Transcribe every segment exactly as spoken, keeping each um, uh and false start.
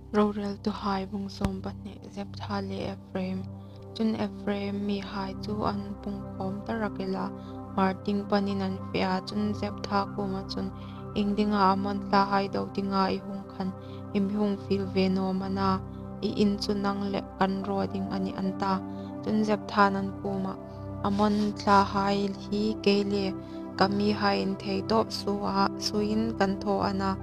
Roreltuhai bung sawm pahni. Jephtha le Ephraim. Chun Ephraim mihai chu an pungkhawm ta rak el a, Hmar tieng panin an fe a. Chun Jephtha kuoma chun, "Iengdinga Ammon thlahai do dinga i hung khan i mi hung fiel ve naw am a na? I in chu nang le kan raw ding a nih," an ta. Chun Jephthan an kuomah, "Ammon thlahai hi kei le ka mihaiin thei tawp suoa, suoin kan thaw a na,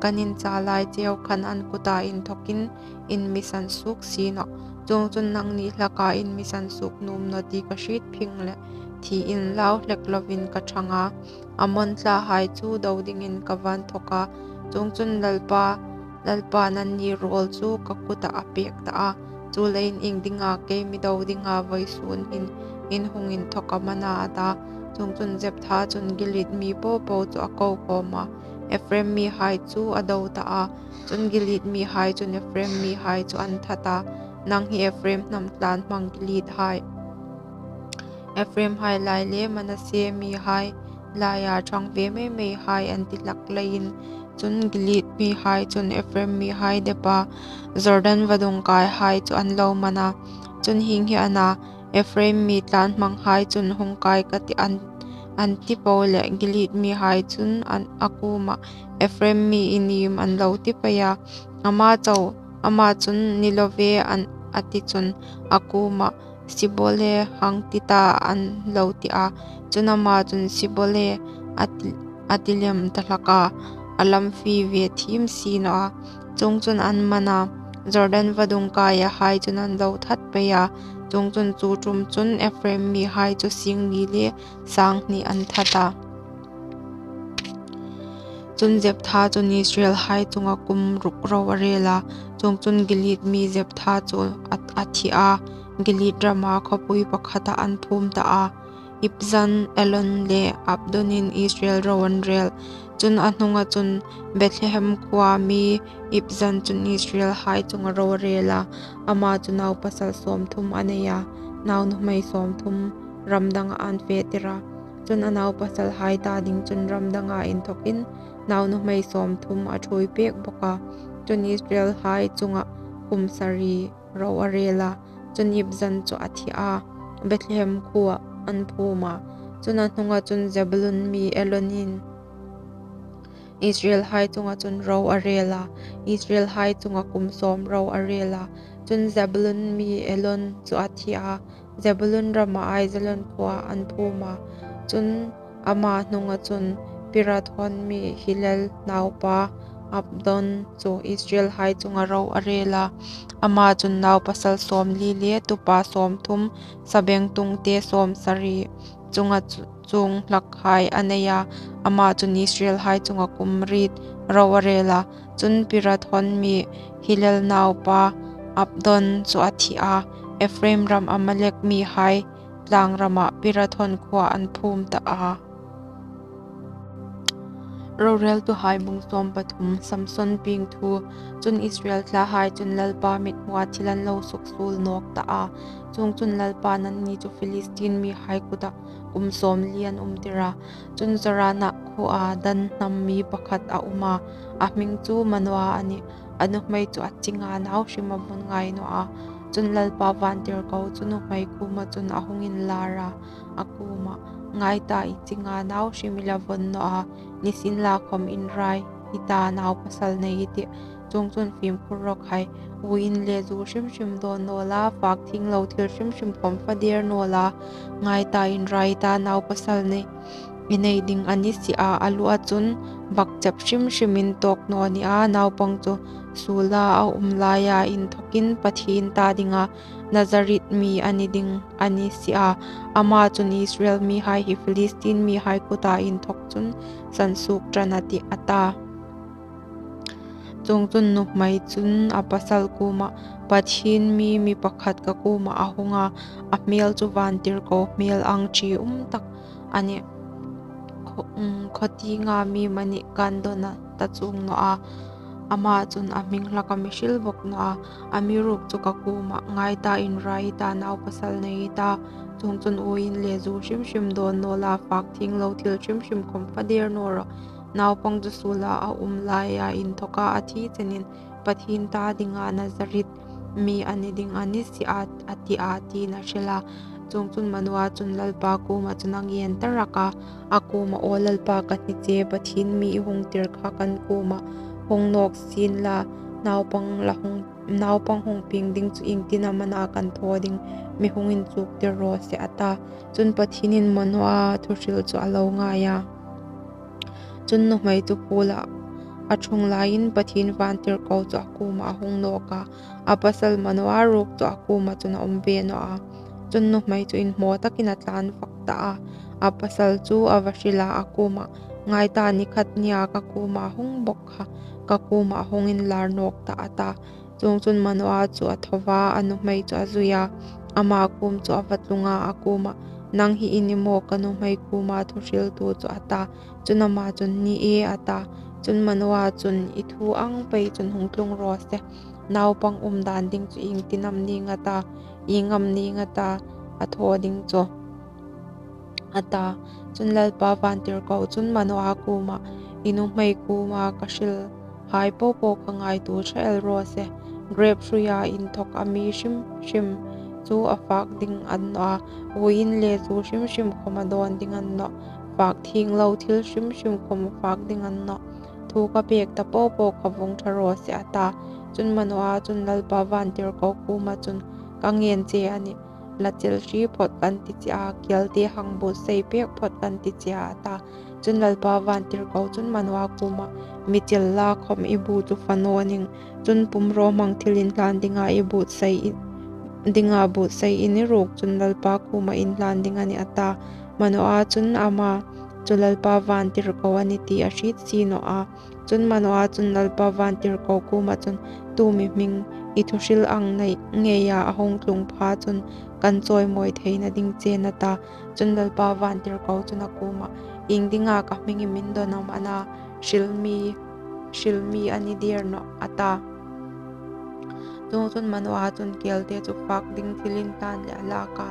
kan inchâ lai cheu khan an kuta inthawkin in mi sansuok si nawh. Chuongchun nangni hlaka in mi sansuok nuom naw ti ka hriet phing leh, thi inlau hlek lovin ka ṭhang a, Ammon thlahai chu do dingin ka va inthawk a. Chuongchun Lalpa, Lalpa'n anni rawl chu ka kutah a pêk ta a. Chuleiin iengdinga kei mi do dinga vawisun hin in hung inthawk am a na?" a ta. Chuongchun Jephtha chun Gilead mi po po chu a ko khawm a, Ephraim mihai chu a do ta a. Chun Gilead mihai chun Ephraim mihai chu an that a, "Nang hi Ephraim hnam tlânhmang Gilead hai, Ephraim hai lai le Manasse mihai laia ṭhang ve mei mei hai," an ti hlak leiin. Chun Gilead mihai chun Ephraim mihai depa Jordan vadung kaihai chu an lo man a. Chun hieng hi a na, Ephraim mi tlânhmanghai chun, "Hung kai ka tih," an, an ti po leh, Gilead mihai chun an, a kuomah, "Ephraim mi i nim?" an lo ti pei a. Ama chau, ama chun, "Ni lo ve," an, a ti chun, a kuomah, "Sibole hang ti ta," an lo ti a. Chun ama chun, "Sibole," a ti, a ti lem ta hlak a, a lam fie ve thiem si naw a. Chuongchun an man a, Jordan vadung kaia hai chun an lo that pei a. Chuongchun chu ṭum chun Ephraim mihai chu sing li le sang hni an that a. Chun Jephtha chun Israel hai chunga kum ruk ro a rel a. Chuongchun Gilead mi Jephtha chu a, a thi a, Gilead rama khawpui pakhata an phum ta a. Ibzan, Elon le Abdonin Israel ro an rel. Chun a hnunga chun Bethlehem khuoa mi Ibzan chun Israel hai chunga ro a rel a. Ama chu nau pasal sawmthum a nei a, nau nuhmei sawmthum ram danga an fe tir a. Chun a nau pasalhai ta ding chun ram danga inthawkin nau nuhmei sawmthum a ṭhuoi pek bawk a. Chun Israel hai chunga kum sari ro a rel a. Chun Ibzan chu a thi a, Bethlehem khuoa an phum a. Chun a hnunga chun Zebulun mi Elonin Israel hai chunga chun ro a rel a, Israel hai chunga kum sawm ro a rel a. Chun Zebulun mi Elon chu a thi a, Zebulun rama Aijalon khuoa an phum a. Chun ama hnunga chun Pirathon mi Hillel naupa Abdon chu Israel hai chunga ro a rel a. Ama chun nau pasal sawmli le tupa sawmthum, sabengtungte sawmsari chunga chu, chuong hlakhai a nei a. Ama chun Israel hai chunga kum riet ro a rel a. Chun Pirathon mi Hillel naupa Abdon chu a thi a, Ephraim ram Amalek mihai tlang rama Pirathon khuoa an phum ta a. Roreltuhai bung sawm pathum. Samson pieng thu. Chun Israel thlahai chun Lalpa mithmua thil an lo suksuol nawk ta a. Chuongchun Lalpa'n anni chu Philistine mihai kuta kum sawmli an um tir a. Chun Zorana khuoa Dan hnam mi pakhat a um a, a hming chu Manoa a nih. A nuhmei chu a chinga nau hrim a vun ngai naw a. Chun Lalpa vantirko chu nuhmei kuoma chun a hung inlar a, a kuomah, "Ngai ta, i chinga nau hrim i la vun naw a, nisienlakhawm inrai i ta, nau pasal nei i tih. Chuongchun fimkhur rawk hai, uoin le zu hrim hrim dawn naw la, fak thieng lo thil hrim hrim khawm fa der naw la, ngai ta, inrai i ta, nau pasal nei i nei ding a ni si a, a lua chun bakchep hrim hrim in tawk naw ni a, naupang chu suola a um laia inthawkin Pathien ta dinga Nazareth mi a ni ding a ni si a. Ama chun Israel mihai hi Philistine mihai kuta inthawk chun sansuok ṭan a tih," a ta. Chuongchun nuhmei chun a pasal kuomah, "Pathien mi, mi pakhat ka kuomah a hung a, a hmel chu vantirko hmel ang ṭium tak a nih. Khaw-, um, khawtienga mi amanih kan dawn a ta chuong naw a. Ama chun a hming hlak a mi hril bawk naw a. Amiruokchu ka kuomah, 'Ngai ta, inrai i ta, nau pasal nei i ta. Chuongchun uoin le zu hrim hrim dawn naw la, fak thieng lo thil hrim hrim khawm fa der naw rawh. Naupang chu suola a um laia inthawka a thi chenin Pathien ta dinga Nazarit mi a ni ding a ni si a, a ti a, tiin a hril a. Chuongchun Manoa chun Lalpa kuoma chun a ngen ta rak a, a kuoma, Aw Lalpa ka hni che, Pathien mi i hung tir kha kan kuoma hung nawk sien la, naupang la hung, naupang hung pieng ding chu iengtin am a na kan thaw ding, mi hung inchuktir raw se, a ta. Chun Pathienin Manoa thuhril chu a lo ngai a. Chun nuhmei chu phula a ṭhung laiin Pathien vantirko chu a kuoma a hung nawk a, a pasal Manoa ruok chu a kuoma chun a um ve naw a. Chun nuhmei chu inhmaw takin a tlan fak ta a, a pasal chu a va hril a, a kuoma, Ngai ta, ni khat nia ka kuoma hung bawk kha, ka kuoma hung inlar nawk ta, a ta. Chuongchun Manoa chu a tho a, a nuhmei chu a zui a, ama kuom chu a va tlung a, a kuoma, Nang hi i ni maw, ka nuhmei kuoma thuhriltu chu? a ta. Chun ama chun, Ni e, a ta. Chun Manoa chun, I thu ang pei chun hung tlung raw se, naupang um dan ding chu iengtin am ning a ta, ieng am ning a ta a thaw ding chu? a ta. Chun Lalpa vantirko chun Manoa kuoma, I nuhmei kuoma ka hrilhai po po kha ngaituo ṭha el raw se. Grep hruia inthawka mi hrim hrim chu a fak ding a ni naw a, uoin le zu hrim hrim khawm a dawn ding a ni nawh, fak thieng lo thil hrim hrim khawm a fak ding a ni nawh. Thu ka pek ta po po kha vawng ṭha raw se, a ta. Chun Manoa chun Lalpa vantirko kuoma chun, Ka ngen che a nih, la chel hri phawt kan ti che a, kielte hang buotsai pek phawt kan ti che a, a ta. Chun Lalpa vantirko chun Manoa kuoma, Mi chel la khawm i bu chu fa naw ning, chun pumrawhmang thilinhlan dinga i buotsai i, dinga buotsai i ni ruok chun Lalpa kuoma inhlan ding a nih, a ta. Manoa chun ama chu Lalpa vantirko a nih ti a hriet si naw a. Chun Manoa chun Lalpa vantirko kuoma chun, Tu mi hming i thuhril ang nei ngeia a hung tlung pha chun kan chawimawi theina ding chen, a ta. Chun Lalpa vantirko chun a kuoma, Iengdinga ka hming i mi indawn am a na, hril mi, hril mi a ni der nawh, a ta. Chuongchun Manoa chun kielte chu fak ding thilinhlan leh a lak a,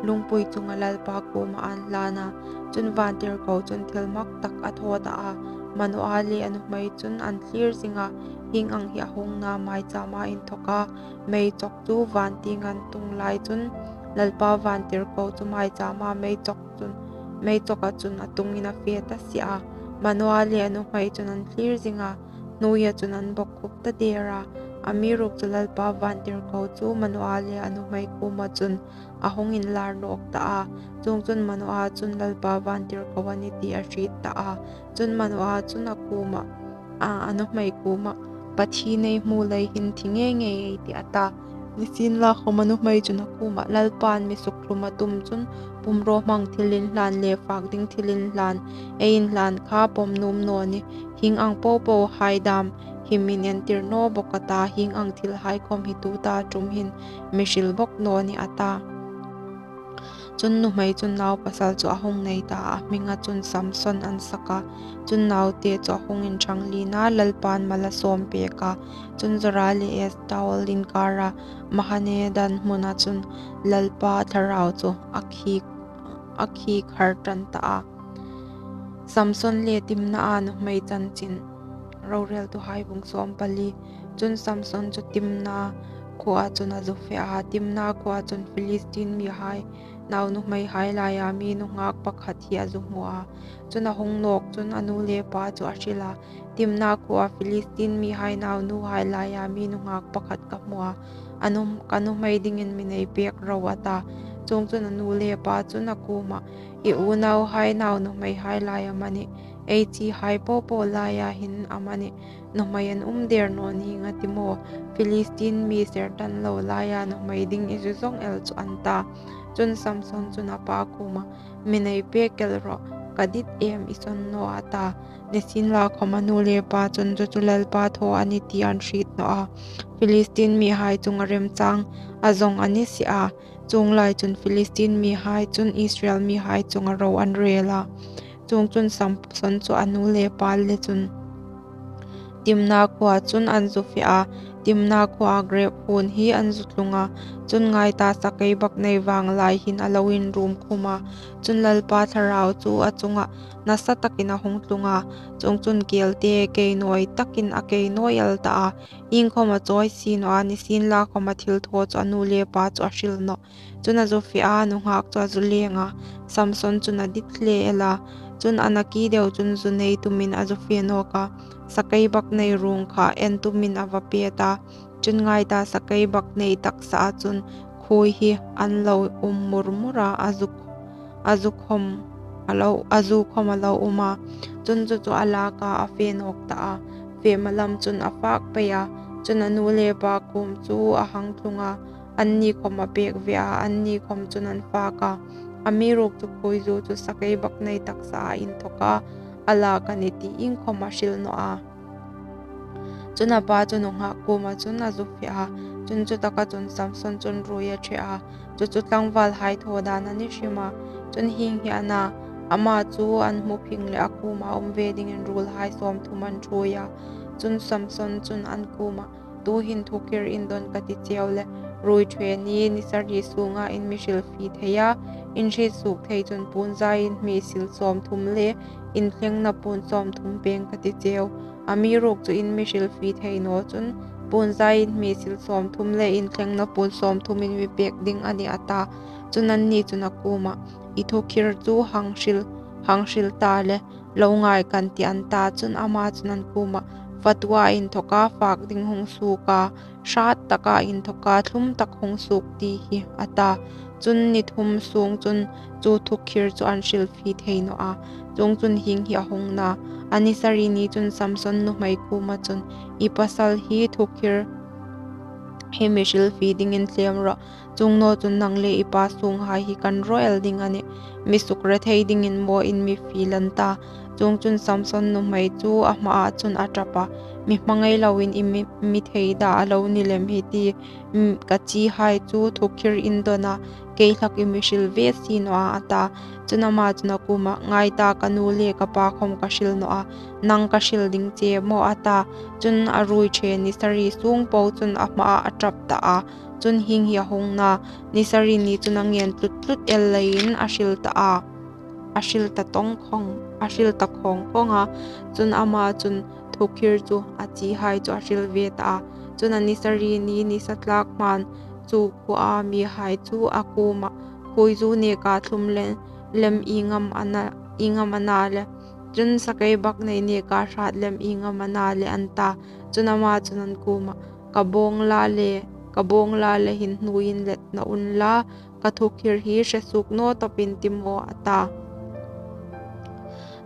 lungpui chunga Lalpa kuoma an hlan a. Chun vantirko chun thil mak tak a thaw ta a, Manoa le a nuhmei chun an thlir zing a, hieng ang hi a hung na maichama inthawka meichawk chu van tieng an tung lai chun Lalpa vantirko chu maichama meichawk chun, meichawka chun a tungin a fe ta si a. Manoa le a nuhmei chun an thlir zing a, hnuoia chun an bawkkhup ta der a. Amiruokchu Lalpa vantirko chu Manoa le a nuhmei kuoma chun a hung inlar nawk ta a. Chuongchun Manoa chun Lalpa vantirko a nih ti a hriet ta a. Chun Manoa chun a kuoma, a, a nuhmei kuoma, Pathien ei hmu lei hin thi ngei ngei ei tih, a ta. Nisienlakhawm a nuhmei chun a kuoma, Lalpan mi sukhlum a tum chun pumrawhmang thilinhlan le fak ding thilinhlan ei inhlan kha pawm nuom naw nih. Hieng ang po po hai dam hi min entir naw bawk a ta, hieng ang thilhai khawm hi tuta ṭum hin mi hril bawk naw nih, a ta. Chun nuhmei chun naupasal chu a hung nei ta, a hminga chun Samson an sak a. Chun naute chu a hung inṭhang lien a, Lalpan mal a sawm pek a. Chun Zora le Estaol inkara Mahane Dan hmuna chun Lalpa thlarau chu a khi, a khi khar ṭan ta a. Samson le Timna a nuhmei chanchin. Roreltuhai bung sawm pali. Chun Samson chu Timna khuoa chun a zu fe a. Timna khuoa chun Philistine mihai nau nuhmeihai laia mi nunghak pakhat hi a zu hmu a. Chun a hung nawk chun a nu le pa chu a hril a. Timna khuoa Philistine mihai nau nuhai laia mi nunghak pakhat ka hmu a. A nu, ka nuhmei dingin mi nei pek ro, a ta. Chuongchun a nu le pa chun a kuoma, I unauhai nau nuhmeihai lai amanih, ei chihai po po laia hin amanih, nuhmei an um der naw ning a ti maw? Philistine mi ser ṭan lo laia nuhmei ding i zu zawng el chu, an ta. Chun Samson chun a pa kuoma, Mi nei pek el rawh, ka dit em i sawn naw, a ta. Nisienlakhawm a nu le pa chun chu chu Lalpa thaw a nih ti an hriet naw a. Philistine mihai chunga remchang a zawng a ni si a. Chuong lai chun Philistine mihai chun Israel mihai chunga ro an rel a. Chuongchun Samson chu a nu le pa le chun Timna khuoa chun an zu fe a. Timna khuoa grêp huon hi an zu tlung a. Chun, ngai ta, sakeibaknei vânglai hin a lo inrûm khum a. Chun, Lalpa Thlarau chu a chungah nasa takin a hung tlung a. Chuongchun, kêlte kei nawi takin a kei nawi el ta a. Iengkhawm a chawi si naw a, nisienlakhawm a thilthaw chu a nu le pa chu a hril nawh. Chun, a zu fe a, nunghâk chu a zu lêng a, Samson chun a dit hle el a. Chun, a nakie deu chun zu nei tumin a zu fe nâwk a, sakeibaknei ruong kha en tumin a va pêt a. Chun, ngai ta, sakeibaknei taksaa chun khuoi hi an lo um mur mur a, a zu, a zu khawm a lo, a zu khawm a lo um a. Chun, zu chu a lâk a, a fe nâwk ta a, fe malam chun a fâk pei a. Chun, a nu le pa kuom chu a hang tlung a, anni khawm a pêk ve a, anni khawm chun an fâk a. Amiruokchu, khuoizu chu sakeibaknei taksaa inthawka a lâk a nih ti iengkhawm a hril nawh a. Chun, a pa chu nunghâk kuoma chun a zu fe a. Chun, chutaka chun Samson chun ruoi a ṭhe a, chu chu tlangvâlhai thaw dân a ni hrim a. Chun, hieng hi a na, ama chu an hmu phing leh a kuoma um ve dingin ruolhai sâwmthum an ṭhuoi a. Chun, Samson chun an kuomah, Tuhin thukhir indawn ka ti cheu le, ruoi ṭhe ni, ni sari sûnga in mi hrilfie thei a, in hriet suok thei chun puonzaiin hmêl sâwmthum le inthlengna puon sâwmthum pêng ka ti cheu. Amiruokchu, in mi hrilfie thei naw chun, puonzaiin hmêl sâwmthum le inthlengna puon sâwmthum in mi pêk ding a nih, a ta. Chun, anni chun a kuomah, I thukhir chu hang hril, hang hril ta le, lo ngai kan tih, an ta. Chun, ama chun an kuomah, Fatuaa inthawka fâk ding hung suok a, hrât taka inthawka thlum tak hung suok ti hi, a ta. Chun, ni thum sûng chun chu thukhir chu an hrilfie thei nawh a. Chuongchun, hieng hi a hung na, a ni sari ni chun Samson nuhmei kuoma chun, I pasal hi thukhir hi mi hrilfie dingin tlêm rawh, chuong naw chun nang le i pa sûnghai hi kan raw el ding a nih. Mi sukrethei dingin maw in mi fiel? an ta. Chuongchun, Samson nuhmei chu a hmaa chun a ṭap a, Mi hmangai loin i mi, mi theida a lo ni lem hi ti, ka chihai chu thukhir indawn a, kei hlak i mi hril ve si naw a, a ta. Chun, ama chun a kuomah, Ngai ta, ka nu le ka pa khawm ka hril nawh a, nang ka hril ding che maw? a ta. Chun, a ruoi ṭhe ni sari sûng po chun a hmaah a ṭap ta a. Chun, hieng hi a hung na, ni sari ni chun a ngen tlut tlut el leiin a hril ta a, a hril ta tawng khawng, a hril ta khawng khawng a. Chun, ama chun thukhir chu a chihai chu a hril ve ta a. Chun, a ni sari ni nisa tlâk hman chu khuoa mihai chu a kuomah, Khuoizu nêka thlum lem ieng am a na, ieng am a na le, chun, sakeibaknei nêka hrât lem ieng am a na le? an ta. Chun, ama chun an kuomah, Ka bâwngla le, ka bâwngla le hin hnuoiin let naw unla, ka thukhir hi hre suok naw tawpin ti maw? a ta.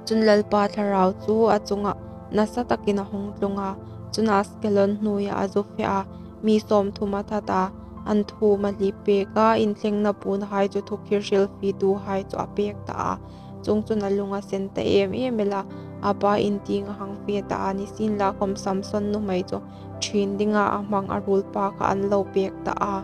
Chun, Lalpa Thlarau chu a chungah nasa takin a hung tlung a. Chun, Askelon hnuoia a zu fe a, mi sâwmthum a that a, an thuom a hlip pêk a, inthlengna puonhai chu thukhir hrilfiehai chu a pêk ta a. Chuongchun, a lung a sen ta êm êm el a, a pa in tieng a hang fe ta a. Nisienlakhawm, Samson nuhmei chu ṭhing dinga a hmang a ruolpa kha an lo pêk ta a.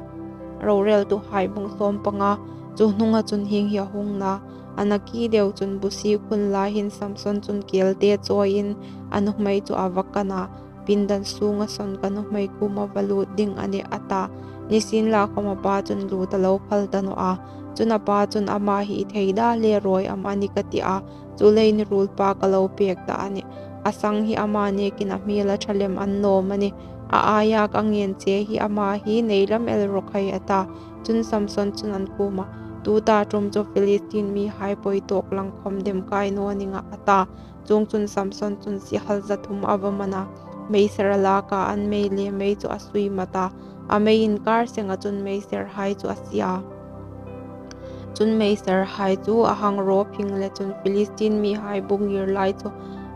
Rorêltuhai bung sâwm panga. Chu hnunga chun hieng hi a hung na, a nakie deu chun busik hun lai hin Samson chun kêlte chawiin a nuhmei chu a va kan a, Pindan sûnga sawn ka nuhmei kuoma va lût ding a nih, a ta. Nisienlakhawm, a pa chun lût a lo phal ta naw a. Chun, a pa chun, Ama hi i theida le rawi am a ni ka ti a, chuleiin i ruolpa ka lo pêk ta a nih. A sang hi ama nêkin a hmêl a ṭha lem annâwm a nih. A aia ka ngen che hi ama hi nei lam el raw khai, a ta. Chun, Samson chun an kuomah, Tuta ṭum chu Philistin mihai pawi tâwk lang khawm dem kai naw ning a, a ta. Chuongchun, Samson chun sihal za thum a va man a, meiser a lâk a, an mei le mei chu a sui mat a, a mei inkâr senga chun meiserhai chu a sie a. Chun, meiserhai chu a hang raw phing le chun Philistin mihai bu ngîr lai chu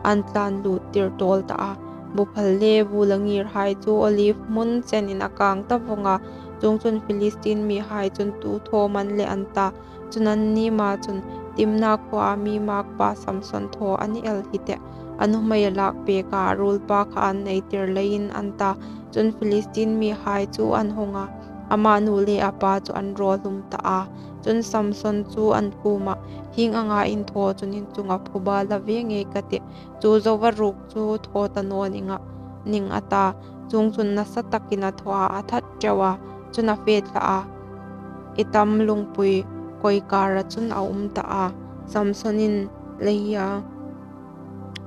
an tlân lûttir tâwl ta a. Bu phal le bu la ngîrhai chu Oliv hmun chenin a kâng ta vawng a. Chuongchun, Philistin mihai chun, Tu thaw am a ni le? an ta. Chun, anni ma chun, Timna khuoa mi mâkpa Samson thaw a ni el hi teh, a nuhmei a lâk pêk a, a ruolpa kha an neitir leiin, an ta. Chun, Philistin mihai chu an hung a, ama nu le a pa chu an raw hlum ta a. Chun, Samson chu an kuomah, Hieng anga in thaw chun in chunga phuba la ve ngei ka tih, chu zoa ruok chu thaw ta naw ning a, ning, a ta. Chuongchun nasa takin a thaw a, a that ṭeu a, chun a fe thla a, i tam lungpui kawikara chun a um ta a. Samsonin Lehi a,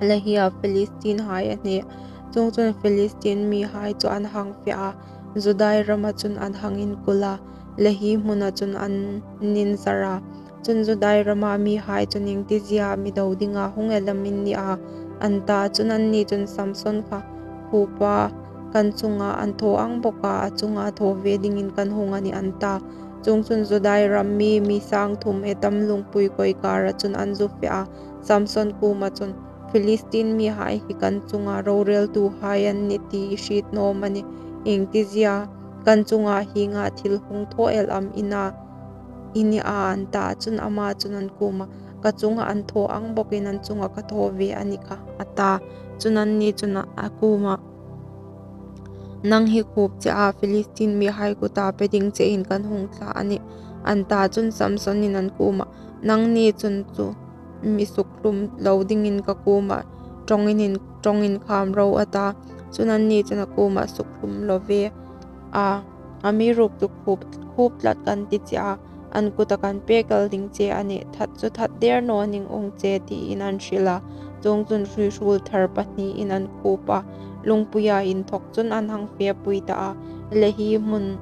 Lehi-a Philistinhai a hne. Chuongchun Philistin mihai chu an hang fe a, Judai rama chun an hang inkul a, Lehi hmuna chun an inzar a. Chun Judai rama mihai chun, "Iengtiziea mi do dinga hung el am in ni a?" an ta. Chun anni chun, "Samson kha khupa kan chunga an thaw ang bawk a, a chunga thaw ve dingin kan hung a nih," an ta. Chuongchun Judai ram mi, mi sang thum Etam lungpui kawikara chun an zu fe a, Samson kuoma chun, "Philistin mihai hi kan chunga roreltuhai an nih ti i hriet naw am a nih? Iengtiziea kan chunga hienga thil hung thaw el am i na, i ni a?" an ta. Chun ama chun an kuoma, "Ka chunga an thaw ang bawkin an chunga ka thaw ve a ni kha," a ta. Chun anni chun a kuoma, "Nang hi khup che a, Philistin mihai kuta pe ding chein kan hung thla a nih," an ta. Chun Samsonin an kuoma, "Nangni chun chu mi sukhlum lo dingin ka kuoma ṭawng in, ṭawng inkham ro," a ta. Chun anni chun a kuoma, "Sukhlum lo ve a, amiruokchu khup, khup tlat kan ti che a, an kuta kan pek el ding che a nih, that chu that der naw ning ung che," tiin an hril a. Chuongchun hruihruol thar pahniin an khup a, lungpuia inthawk chun an hang fepui ta a. Lehi hmun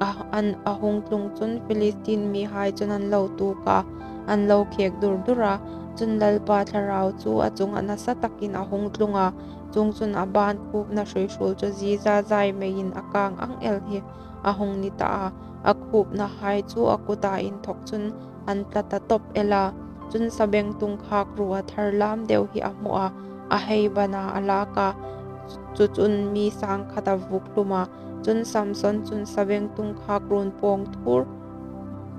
a, an a hung tlung chun Philistin mihai chun an lo tuok a, an lo khek dur dur a. Chun Lalpa thlarau chu a chunga nasa takin a hung tlung a. Chuongchun a ban khupna hruihruol chu ziza zai meiin a kang ang el hi a hung ni ta a. A khupnahai chu a kuta inthawk chun an tla ta tawp el a. Chun sabengtung khakruo a thar lam deu hi a hmu a, a hei bana a lak a, chu chun mi sang khat a vuk hlum a. Chun Samson chun, "Sabengtung khakruoin pawng thur,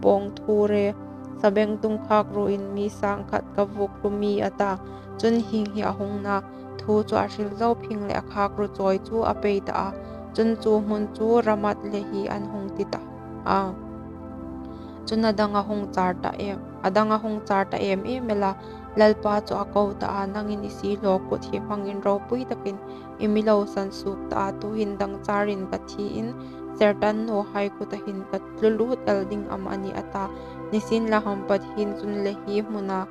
pawng thur e, sabengtung khakruoin mi sang khat ka vuk hlum ie," a ta. Chun hieng hi a hung na, thu chu a hril zo phing leh a khakruo chawi chu a pei ta a. Chun chu hmun chu Ramath Lehi an hung ti ta a. Chun a dang a hung char ta em, a dang a hung char ta em em el a, Lalpa chu a ko ta a, "Nangin i siehlaw kut hi hmangin ropui takin i mi lo sansuok ta a, tuhin dang charin ka thi in, sertan nawhai kuta hin ka tlu lut el ding am a ni?" a ta. Nisienlakhawm Pathien chun Lehi hmuna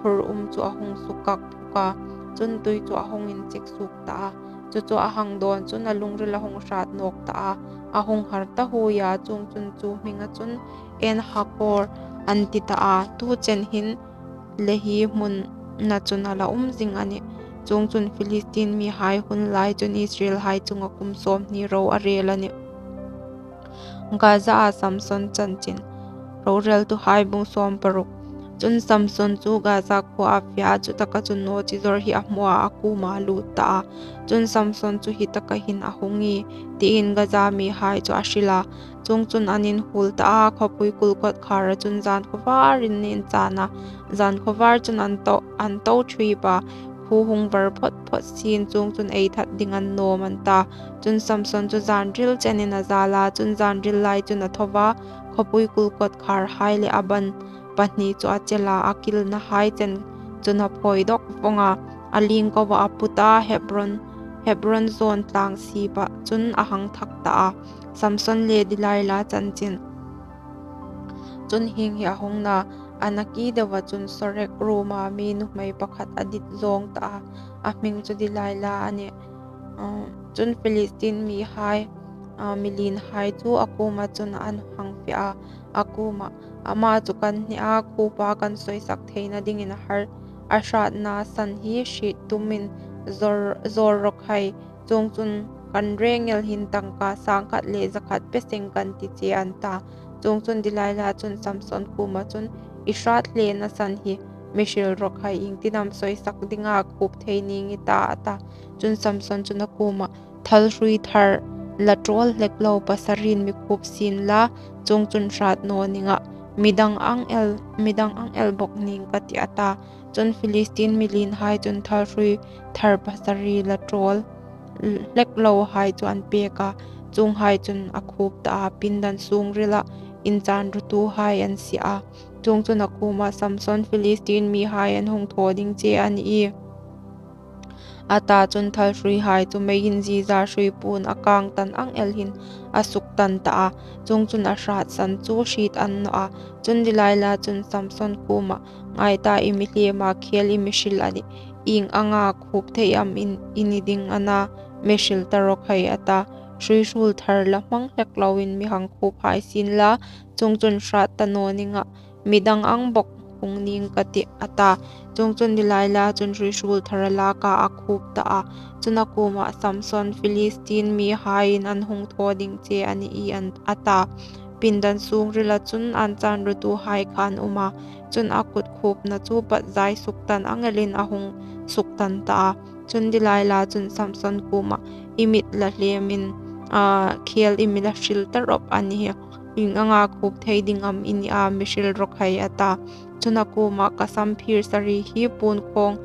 khur um chu a hung sukak phuk a, chun tui chu a hung inchik suok ta a. Chu chu a hang dawn chun a lungril a hung hrat nawk ta a, a hung har ta huoi a. Chuongchun chu hminga chun En Hakor an ti ta a, tu chen hin Lehi hmuna chun a la um zing a nih. Chuongchun Philistin mihai hun lai chun Israelhai chunga kum sawmhni ro a rel a nih. Gaza-a Samson chanchin. Roreltuhai bung sawm paruk. Chun Samson chu Gaza khuoa a fe a, chutaka chun nawchizawr hi a hmu a, a kuoma a lut ta a. Chun Samson chu, "Hitaka hin a hung ie," tiin Gaza mihai chu a hril a. Chuongchun an inhuol ta a, khawpui kul kawtkhara chun zan khawvarin an inchan a. Zan khawvar chun an to, an to ṭhip a, khuo hung var phawt phawt sien, chuongchun ei that ding an nuom an ta. Chun Samson chu zanril chenin a zal a, chun zanril lai chun a tho a, khawpui kul kawtkharhai le a ban pahni chu a chel a, a kilnahai chen chun a phawi dawk vawng a, a lingkoa a put a, Hebron, Hebron zawn tlang sipah chun a hang thak ta a. Samson le Delilah chanchin. Chun hieng hi a hung na, a nakie deua chun Sorek ruoma mi nuhmei pakhat a dit zawng ta a, a hming chu Delilah a nih. Chun Philistin mihai, a, mi lienhai chu a kuoma chun an hang fe a, a kuoma, "Ama chu kan hne a, khuopa kan sawisak theina dingin a har, a hratna san hi hriet tumin zawr, zawr rawh khai, chuongchun kan reng el hin tangka sangkhat le zakhat pe seng kan ti che," an ta. Chuongchun Delilah chun Samson kuoma chun, "I hrat hlena san hi mi hril rawh khai, iengtin am sawisak dinga khuop thei ning i ta?" a ta. Chun Samson chun a kuoma, "Thalhrui thar la ṭawl hlek lo pasarin mi khuop sien la, chuongchun hrat naw ning a, midang ang el, midang ang el bawk ning ka tih," a ta. Chun Philistin mi lienhai chun thalhrui thar pasari la ṭawl hlek lohai chu an pek a, chuonghai chun a khuop ta a, pindan sungrila inchan rutuhai an sie a. Chuongchun a kuoma, "Samson, Philistin mihai an hung thaw ding che a nih ie. a ta. Chun thalhruihai chu meiin ziza hrui puon a kang tan ang el hin a suktan ta a, chuongchun a hrâtsan chu hriet a ni naw a. Chun Delilah chun Samson kuomah, "Ngai ta, i mi hlêm a, khêl i mi hril a nih. Ieng anga khuop thei am i ni ding a na, mi hril ta raw khai," a ta. "Hruihruol thar la hmang hlek loin mi hang khuop hai sienla, chuongchun hrât ta naw ning a, midang ang bawk hung ning ka tih," a ta. Chuongchun Delilah chun hruihruol thar a lâk a, a khuop ta a. Chun a kuomah, "Samson, Philistine mihaiin an hung thaw ding che a nih," a ta. Pindan sûngrila chun an chân rutuhai kha an um a, chun a kut khuopna chu patzai suktan ang elin a hung suktan ta a. Chun Delilah chun Samson kuomah, "I mit la hlêmin, a, khêl i mi la hril ta rawp a ni hi. Ieng anga khuop thei ding am i ni a, mi hril raw khai," a ta. Chun a kuomah, "Ka sam phir sari hi puon khawng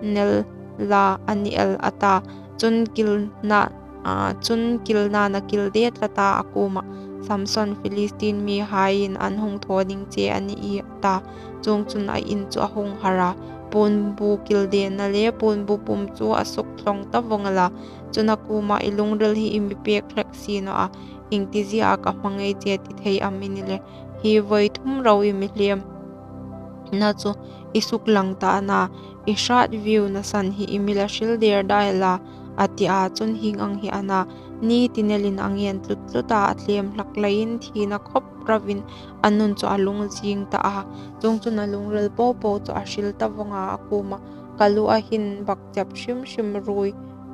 nel la a ni el," a ta. Chun kilna, a, chun kilnain a kil de tlat a, a kuomah, "Samson, Philistine mihaiin an hung thaw ding che a nih," a ta. Chuongchun a in chu a hung har a, puonbu kil dena le puonbu pum chu a suk thlawng ta vawng el a. Chun a kuomah, "I lungril hi i mi pêk hlek si naw a, ieng ti zie ka hmangai che ti thei am i ni le? Hi voi thum ro i mi hlêmna chu i suklang ta a na, i hrât viu nasan hi i mi la hril der dai la," a ti a. Chun hieng ang hi a na, ni tin elin a ngen tlut tlut a, a thlêm hlak leiin thina khawp rauin a nun chu a lung zing ta a. Chuongchun a lungril po po chu a hril ta vawng a, a kuomah, "Ka lu a hin bak chep hrim hrim ruoi,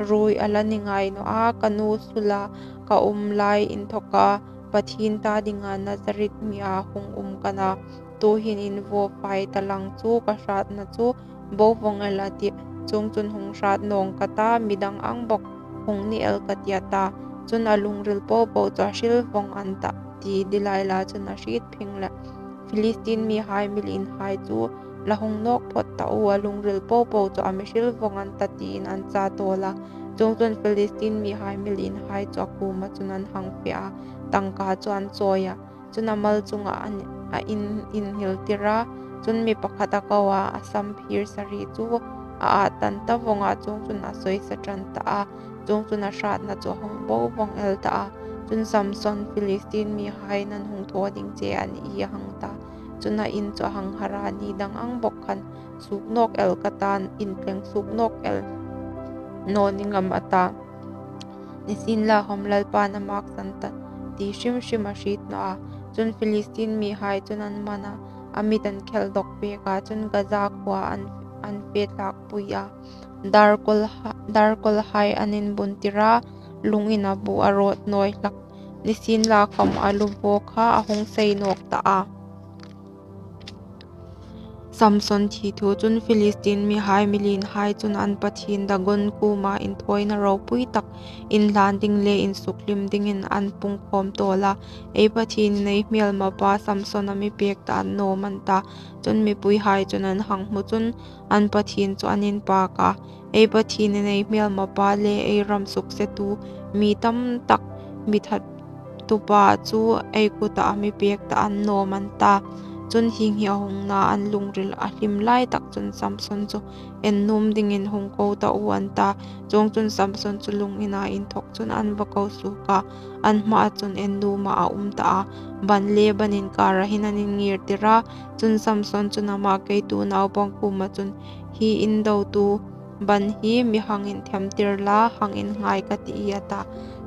ruoi a la ni ngai naw a, ka nu sula ka um lai inthawka Pathien ta dinga Nazareth mi a hung um ka na. Tuhin in vaw fai ta lang chu, ka hrâtna chu bo vawng el," a tih. "Chuongchun hung hrât nawng ka ta, midang ang bawk hung ni el ka tih," a ta. Chun a lungril po po chu a hril vawng an ta, ti Delilah chun a hriet phing leh, "Philistine mihai mi lienhai chu la hung nawk phawt ta u, a lungril po po chu a mi hril vawng an ta," tiin an cha tawl a. Chuongchun Philistine mihai mi lienhai chu a kuoma chun an hang fe a, tangka chu an chawi a. Chun a mal chunga an, a in, inhil tir a. Chun mi pakhat a ko a, a sam phir sari chu a ât tan ta vawng a, chuongchun a sawisa ṭan ta a. Chuongchun a hrâtna chu a hung bo vawng el ta a. Chun Samson, "Philistine mihaiin an hung thaw ding che a nih," a hang ta. Chun a in chu a hang har a, "Ni dang ang bawk khan suok nawk el ka ta, in tleng suok nawk el naw ning am?" a ta. Nisienlakhawm Lalpa'n a maksan ta ti hrim hrim a hriet naw a. Chun Philistine mihai chun an man a, a mit an khel dawk pek a, chun Gaza khuoa an, an fe thlakpui a. Darkawl ha-, darkawlhai an inbun tir a, lung ina bu a rawt nawi hlak. Nisienlakhawm a lu vaw kha a hung sei nawk ta a. Samson thi thu chun Philistine mihai mi lienhai chun an pathien Dagon kuoma inthawina ropui tak inhlan ding le insuklim dingin an pungkhawm tawl a, "Ei pathienin ei hmêlmapa Samson a mi pêk ta an nawm," an ta. Chun mipuihai chun an hang hmu chun an pathien chu an inpak a, "Ei pathienin ei hmêlmapa le ei ram suksetu mi tam tak, mi that tupa chu ei kuta a mi pêk ta an nawm," an ta. Chun hieng hi a hung na an lungril a hlim lai tak chun Samson chu en nuom dingin hung ko ta u an ta. Chuongchun Samson chu lung ina inthawk chun an va ko suok a, an hmaa chun en nuoma a um ta a, ban le ban inkara hin an ingir tir a. Chun Samson chun ama keitu naupang kuoma chun, "Hi in dotu ban hi mi hang inthem tir la, hang inngai ka tih," a ta.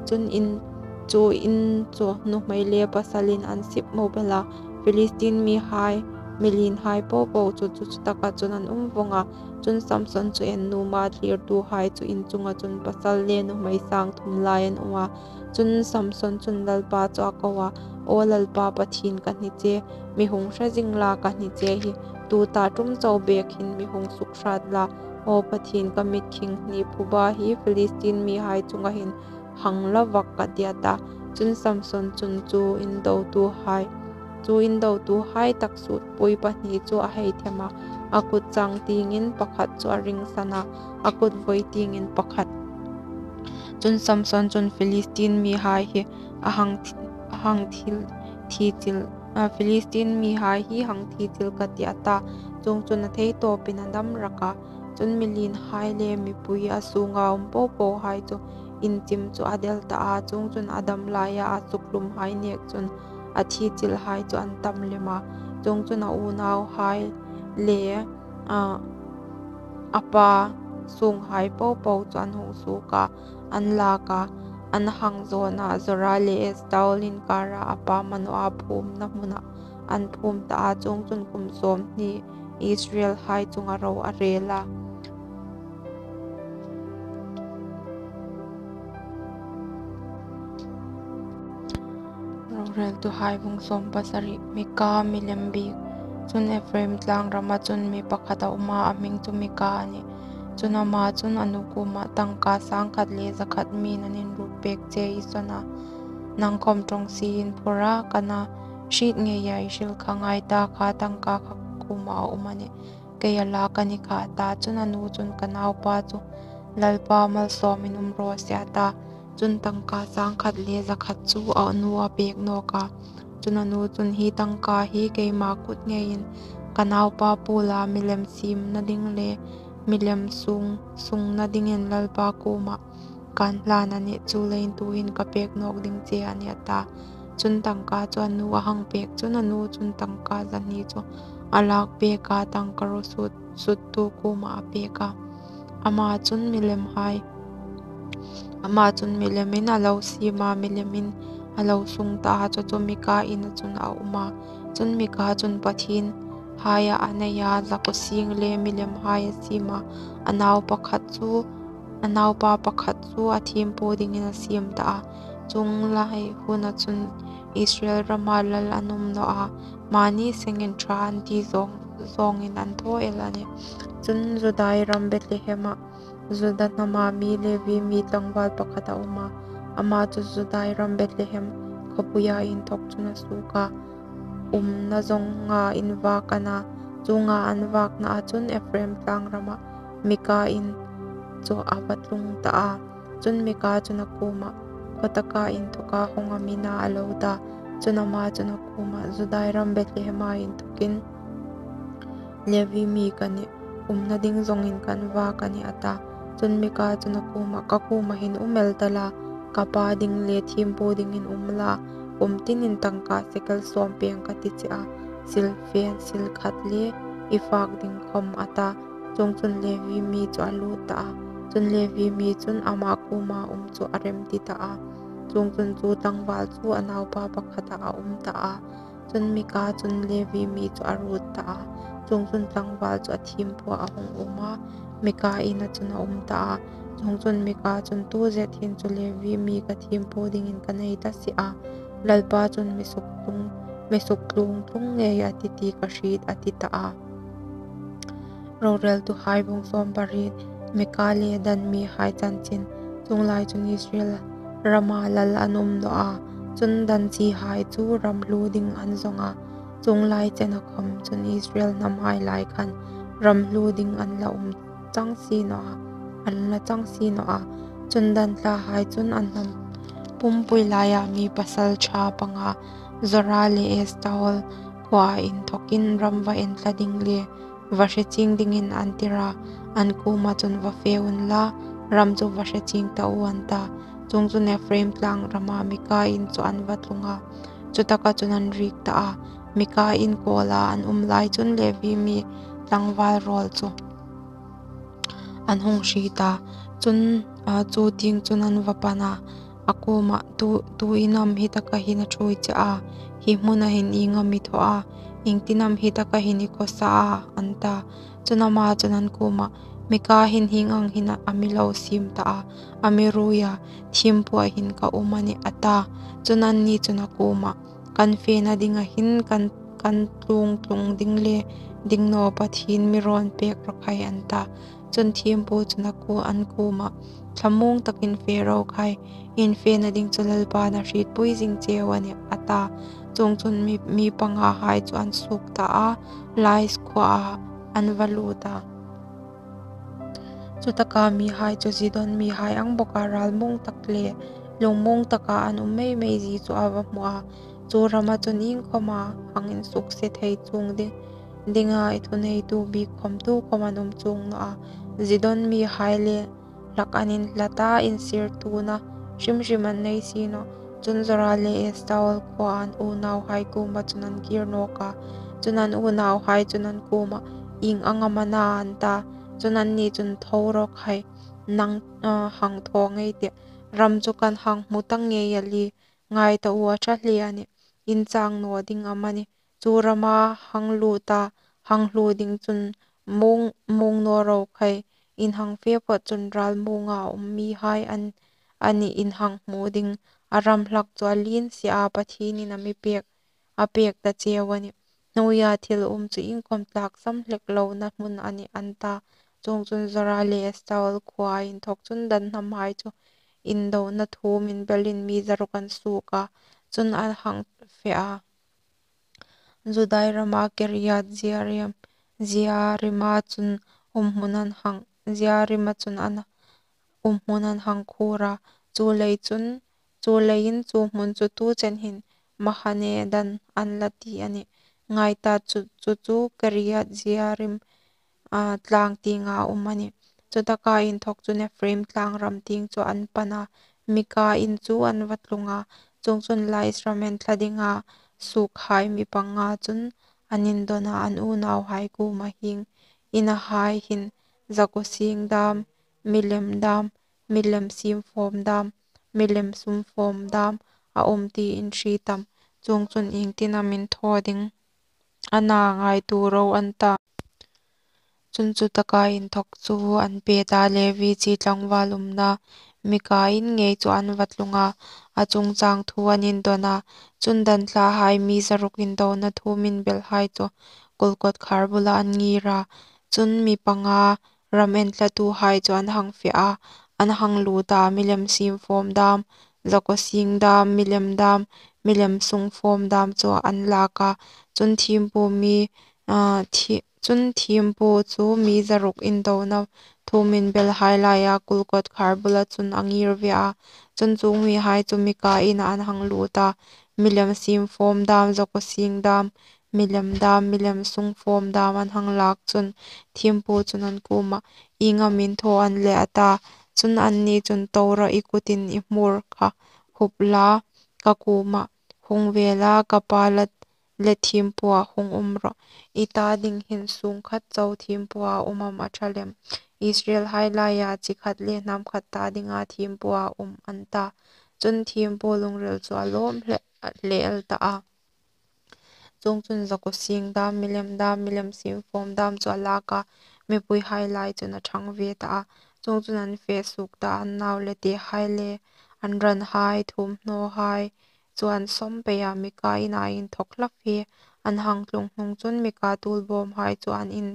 Chun in chu, in chu nuhmei le pasalin an sip mawp el a, Philistine mihai, mi lienhai po po chu chu, chu taka chun an um vawng a. Chun Samson chu en nuoma thlirtuhai chu in chunga chun pasal le nuhmei sang thum lai an um a. Chun Samson chun Lalpa chu a ko a, "Aw Lalpa Pathien ka hni che, mi hung hre zing la ka hni che hi, tuta ṭum chau bek hin mi hung sukhrât la, aw Pathien ka mitkhing hni phuba hi Philistine mihai chunga hin hang la vak ka tih," a ta. Chun Samson chun chu in dotuhai, chu in dotuhai tak sutpui pahni chu a hei them a, a kut chang tiengin pakhat chu a ringsan a, a kut vawi tiengin pakhat. Chun Samson chun, "Philistine mihai hi a hang thi-, a hang thil, thi chil, a, Philistine mihai hi hang thi chil ka tih," a ta. Chuongchun a thei tawpin a dam rak a, Chun mi lienhai le mipui a sunga um po pohai chu inchim chu a del ta a, chuongchun a dam laia a sukhlumhai nek chun a thi chilhai chu an tam lem a. Chuongchun a unauhai le, a, a pa sunghai po po chu an hung suok a, an lak a, an hang zawna Zora le Estaol inkara a pa Manoa phumna hmuna an phum ta a. Chuongchun kum sawmhni Israelhai chunga ro a rel a. Roreltuhai bung sawm pasari. Mika milem bik. Chun Ephraim tlang rama chun mi pakhat a um a, a hming chu Mika a nih. Chun ama chun a nu kuoma, tangka sangkhat le zakhat mi'n an inruk pek che i sawn a, nang khawm ṭawngsie inphur a, ka na hriet ngeia i hril kha ngai ta, kha tangka kha kuoma a um a nih, kei a lak a ni kha, a ta. Chun a nu chun, ka naupa chu Lalpa malsawmin um raw se, a ta. Chun tangka sangkhat le zakhat chu a nu a pek nawk a. Chun a nu chun, hi tangka hi keima kut ngeiin ka naupa puola milem siemna ding le milem sung, sungna dingin Lalpa kuoma kan hlan a nih, chuleiin tuhin ka pek nawk ding che a nih, a ta. Chun tangka chu a nu a hang pek chun a nu chun tangka zahni chu a lak pek a, tangka ro sut, suttu kuoma a pek a. Ama chun milemhai, ama chun milemin a lo siem a, milemin a lo sung ta a, chu chu Mika ina chun a um a. Chun Mika chun pathienhai a nei a, zakuo sing le milemhai a siem a, a nau pakhat chu, a naupa pakhat chu a thiempu dingin a siem ta a. Chuong lai huna chun Israel rama lal an um naw a, mani sengin ṭha an ti zawng, zawngin an thaw el a nih. Chun Judai ram Bethlehema, Juda hnama mi Levi mi tlangval pakhat a um a, ama chu Judai ram Bethlehem khawpuia inthawk chun a suok a, umna zawnga invak a na. Chuonga an vaknaa chun Ephraim tlang rama Mika in chu a va tlung ta a. Chun Mika chun a kuoma, khawtaka inthawka hawng am i na, a lo ta. Chun ama chun a kuoma, Judai ram Bethlehema inthawkin Levi mi ka nih, umna ding zawngin kan vak a nih, a ta. Chun Mika chun a kuoma, ka kuoma hin um el ta la, ka pa ding le thiempu dingin um la, kum tinin tangka sekel sawm peng ka ti che a, silfen sil khat le i fak ding khawm, a ta. Chuongchun Levi mi chu a lut ta a. Chun Levi mi chun ama kuoma um chu a remti ta a. Chuongchun chu tlangval chu a naupa pakhata a um ta a. Chun Mika chun Levi mi chu a ruot ta a. Chuongchun tlangval chu a thiempuah a hung um a, Mika ina chun a um ta a. Chuongchun Mika chun, tu zet hin chu Levi mi ka thiempu dingin ka nei ta si a, Lalpa chun mi suktlung, mi suktlung tlung ngei a tih ti ka hriet, a ti ta a. Roreltuhai bung sawm pariet. Mika le Dan mihai chanchin. Chuong lai chun Israel rama lal an um naw a, chun Dan chihai chu ram hlu ding an zawng a. Chuong lai chena khawm chun Israel hnamhai lai khan ram hlu ding an la um chang si naw a, an la chang si naw a. Chun Dan thlahai chun an hnam pumpui laia mi pasalṭha panga, Zora le Estaol khuoa inthawkin ram va enthla ding le va hre chieng dingin an tir a, an kuoma chun, va fe unla, ram chu va hre chieng ta u, an ta. Chuongchun Ephraim tlang rama Mika in chu an va tlung a, chutaka chun an riek ta a. Mika in kuoma an um lai chun Levi mi tlangval rawl chu an hung hriet a. Chun, a, chu tieng chun an va pan a, a kuoma, tu, tu in am hi taka hin a ṭhuoi che a, hi hmuna hin ieng am i thaw a, iengtin am hi taka hin i khawsa a, an ta. Chun ama chun an kuoma, Mika hin hieng ang hin a mi lo siem ta a, a mi ruoi a, thiempuah hin ka um a nih, a ta. Chun anni chun a kuoma, kan fena dinga hin kan, kan tlung tlung ding le ding naw Pathien mi rawn pek rawh khai, an ta. Chun thiempu chun a ku, an kuoma, thlamuong takin fe ro khai, in fena ding chu Lalpa'n a hrietpui zing cheu a nih, a ta. Chuongchun mi, mi pangahai chu an suok ta a, Lais khuoa an va lut a. Chutaka mihai chu Zidon mihai ang bawka ral muong tak le lung muong taka an um mei mei zie chu a va hmu a. Chu rama chun iengkhawma hang insukse thei chuong ding, dinga i thuneitu bik khawm tukhawm an um chuong naw a. Zidon mihai le hlak an inhlat a, insirtuona hrim hrim an nei si nawh. Chun Zora le Estaol khuoa an unauhai kuoma chun an kir nawk a. Chun an unauhai chun an kuomah, "Ieng ang am a na?" an ta. Chun anni chun, "Tho rawh khai, nang, ah, hang thaw ngei ei tih. Ram chu kan hang hmu ta ngei a li. Ngai ta u, a ṭha hle a nih. In chang naw ding am a nih? Chu rama hang lut a, hang hlu ding chun muong, muong naw ro khai. In hang fe phawt chun ral muonga um mihai an, a nih in hang hmu ding. A ram hlak chu a lien si a, Pathienin a mi pek, a pek ta cheu a nih. Hnuoia thil um chu iengkhawm tlaksam hlek lona hmun a nih," an ta. Chuongchun Zora le Estaol khuoa inthawk chun Dan hnamhai chu indona thuomin belin mi zaruk an suok a, chun an hang fe a. Judai rama Kiriat Jearim, Jearima chun umhmun an hang, Jearima chun an umhmun an hang khuor a. Chuleiin chun, chuleiin chu hmun chu tu chen hin Mahane Dan an la ti a nih. Ngai ta, chu, chu chu Kiriat Jearim, a, tlang tienga um a nih. Chutaka inthawk chun Ephraim tlang ram tieng chu an pan a. Mika in chu an va tlung a. Chuongchun Lais ram enthla dinga suokhai mi panga chun an indon a, an unauhai kuoma, "Hieng inahai hin zakuo sing dam, milem dam, milem siem fawm dam, milem sum fawm dam a um ti in hriet am? Chuongchun iengtin am in thaw ding a na, ngaituo ro," an ta. Chun chutaka inthawk chu an pet a, Levi chi tlangval umna Mika in ngei chu an va tlung a, a chungchang thu an indon a. Chun Dan thlahai mi zaruk indona thuomin belhai chu kulkawt khar bula an ngir a. Chun mi panga ram enthlatuhai chu an hang fe a, an hang lut a, milem siem fawm dam, zakuo sing dam, milem dam, milem sum fawm dam chu an lak a. Chun thiempu mi, a, thi-, chun thiempu chu mi zaruk indona thuomin belhai laia kulkawt khar bula chun a ngir ve a. Chun chuong mihai chu Mika inah an hang lut a, milem siem fawm dam, zakuo sing dam, milem dam, milem sum fawm dam an hang lak chun thiempu chun an kuomah, "Ieng am in thaw an leh?" a ta. Chun anni chun, "Tho rawh, i kutin i hmur kha hup la, ka kuomah hung ve la, ka pa le thiempuah hung um rawh. I ta ding hin sung khat chau thiempuah um am a ṭha lem? Israelhai laia chi khat le hnam khat ta dinga thiempuah um," an ta. Chun thiempu lungril chu a lawm hle, hle el ta a. Chuongchun zakuo sing dam, milem dam, milem siem fawm dam chu a lak a, mipuihai lai chun a ṭhang ve ta a. Chuongchun an fe suok ta, an nau le tehai le an ranhai, thuomhnawhai chu an sawm pei a, Mika ina inthawk hla fe an hang tlung hnung chun Mika tuolbawmhai chu an in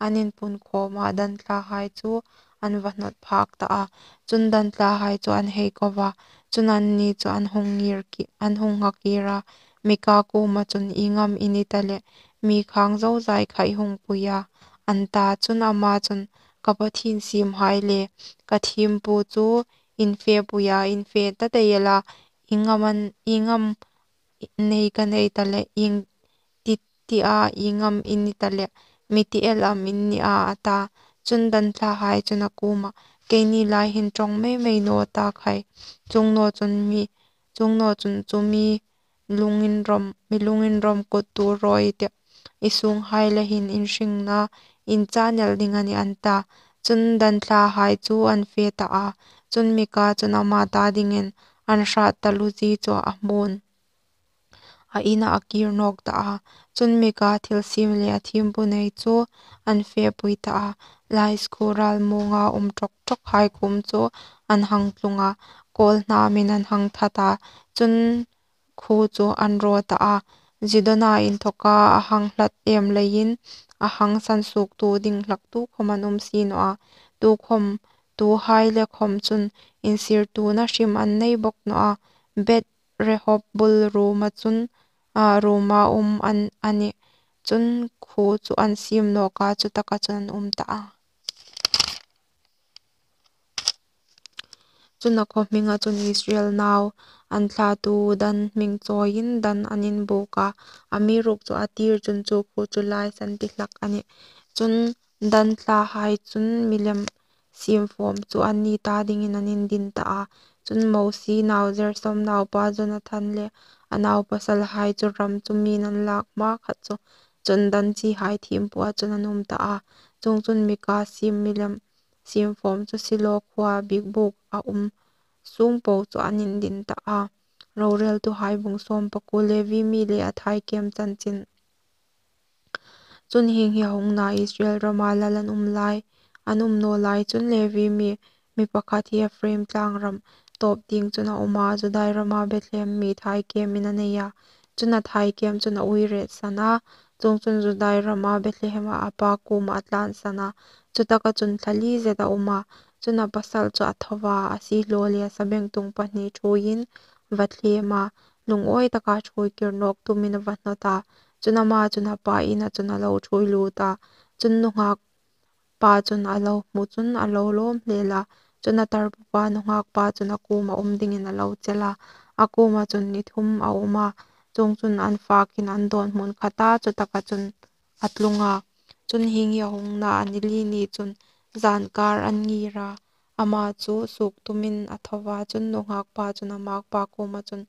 an inpunkhawm a, Dan thlahai chu an va hnawt phak ta a. Chun Dan thlahai chu an hei ko a, chun anni chu an hung ngir ki-, an hung nghak kir a. Mika kuoma chun, "Ieng am i ni ta leh, mi khang zozai kha i hung pui a?" an ta. Chun ama chun, "Ka Pathien siemhai le ka thiempu chu in fe pui a, in fe ta dai el a, ieng am an, ieng am nei ka nei ta leh, ieng ti, ti a, ieng am i ni ta leh, mi ti el am i ni a?" a ta. Chun Dan thlahai chun a kuomah, "Keini lai hin ṭawng mei mei naw ta khai. Chuong naw chun mi, chuong naw chun chu mi lungin rom, mi lungin rom kut tu rawi teh. I sunghai le hin in hringna in chan el ding a nih," an ta. Chun Dan thlahai chu an fe ta a. Chun Mika chun ama ta dingin an hrat taluo zie chu a hmun a inah a kir nawk ta a. Chun Mika thilsiem le a thiempu nei chu an fe pui ta a. Lais khuo ral muonga um ṭawk ṭawkhai kuom chu an hang tlung a, kawl hnamin an hang that a. Chun khuo chu an raw ta a. Zidona inthawka a hang hlat em leiin a hang sansuoktu ding hlak tukhawm an um si naw a. Tukhawm, tuhai le khawm chun insirtuona hrim an nei bawk naw a. Beth Rehob bul ruoma chun, a, ruoma um an, a nih. Chun khuo chu an siem nawk a, chutaka chun an um ta a. Chun a khaw hminga chun Israel nau an thlatu Dan hming chawiin Dan an inbuk a. Amiruokchu a tir chun chu khuo chu Lais an ti hlak a nih. Chun Dan thlahai chun milem siem fawm chu anni ta dingin an indin ta a. Chun Mosie nau Gersom naupa Jonathan le a nau pasalhai chu ram chu mi'n an lak hma khat chu, chun Dan chihai thiempuah chun an um ta a. Chuongchun Mika siem milem siem fawm chu Silo khuoa bik buk a um sung po chu an indin ta a. Roreltuhai bung sawm pakuo. Levi mi le a thai kem chanchin. Chun hieng hi a hung na, Israel rama lal an um lai, an um naw lai chun Levi mi, mi pakhat hi Ephraim tlang ram tawp tieng chun a um a, Judai rama Bethlehem mi thai kemin a nei a. Chun a thai kem chun a ui retsan a, chuongchun Judai rama Bethlehema a pa kuoma a tlansan a. Chutaka chun thla li zet a um a, chun a pasal chu a tho a, a siehlaw le a sabengtung pahni ṭhuoiin va thliem a, lungawi taka ṭhuoi kir nawk tumin a va hnawt a. Chun ama chun a pa ina chun a lo ṭhuoi lut a. Chun nunghak pa chun a lo hmu chun a lo lawm hle a. Chun a tarpupa nunghak pa chun a kuoma um dingin a lo chel a. A kuoma chun ni thum a um a. Chuongchun an fakin an dawn hmun khata chutaka chun a tlung a. Chun hieng hi a hung na, a ni li ni chun zankar an ngir a. Ama chu suok tumin a tho a, chun nunghak pa chun a makpa kuoma chun,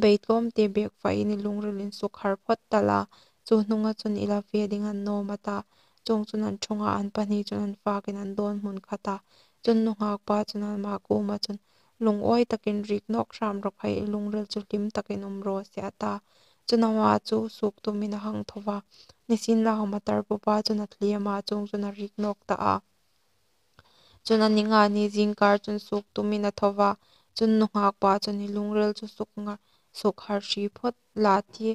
"Bei tlawmte bek fain i lungril insuk har phawt ta la, chu hnunga chun i la fe ding a ni nawm," a ta. Chuongchun an ṭhunga an pahni chun an fakin an dawn hmun khata. Chun nunghak pa chun ama kuoma chun, "Lungawi takin riek nawk hram rawh khai, i lungril chu hlim takin um raw se," a ta. Chun ama chu suok tumin a hang tho a. Nisienlakhawm a tarpupa chun a thliem a, chuongchun a riek nawk ta a. Chun a ni nga ni zingkar chun suok tumin a tho a. Chun nunghak pa chun, "I lungril chu suk nga, suk har hri phawt la, ti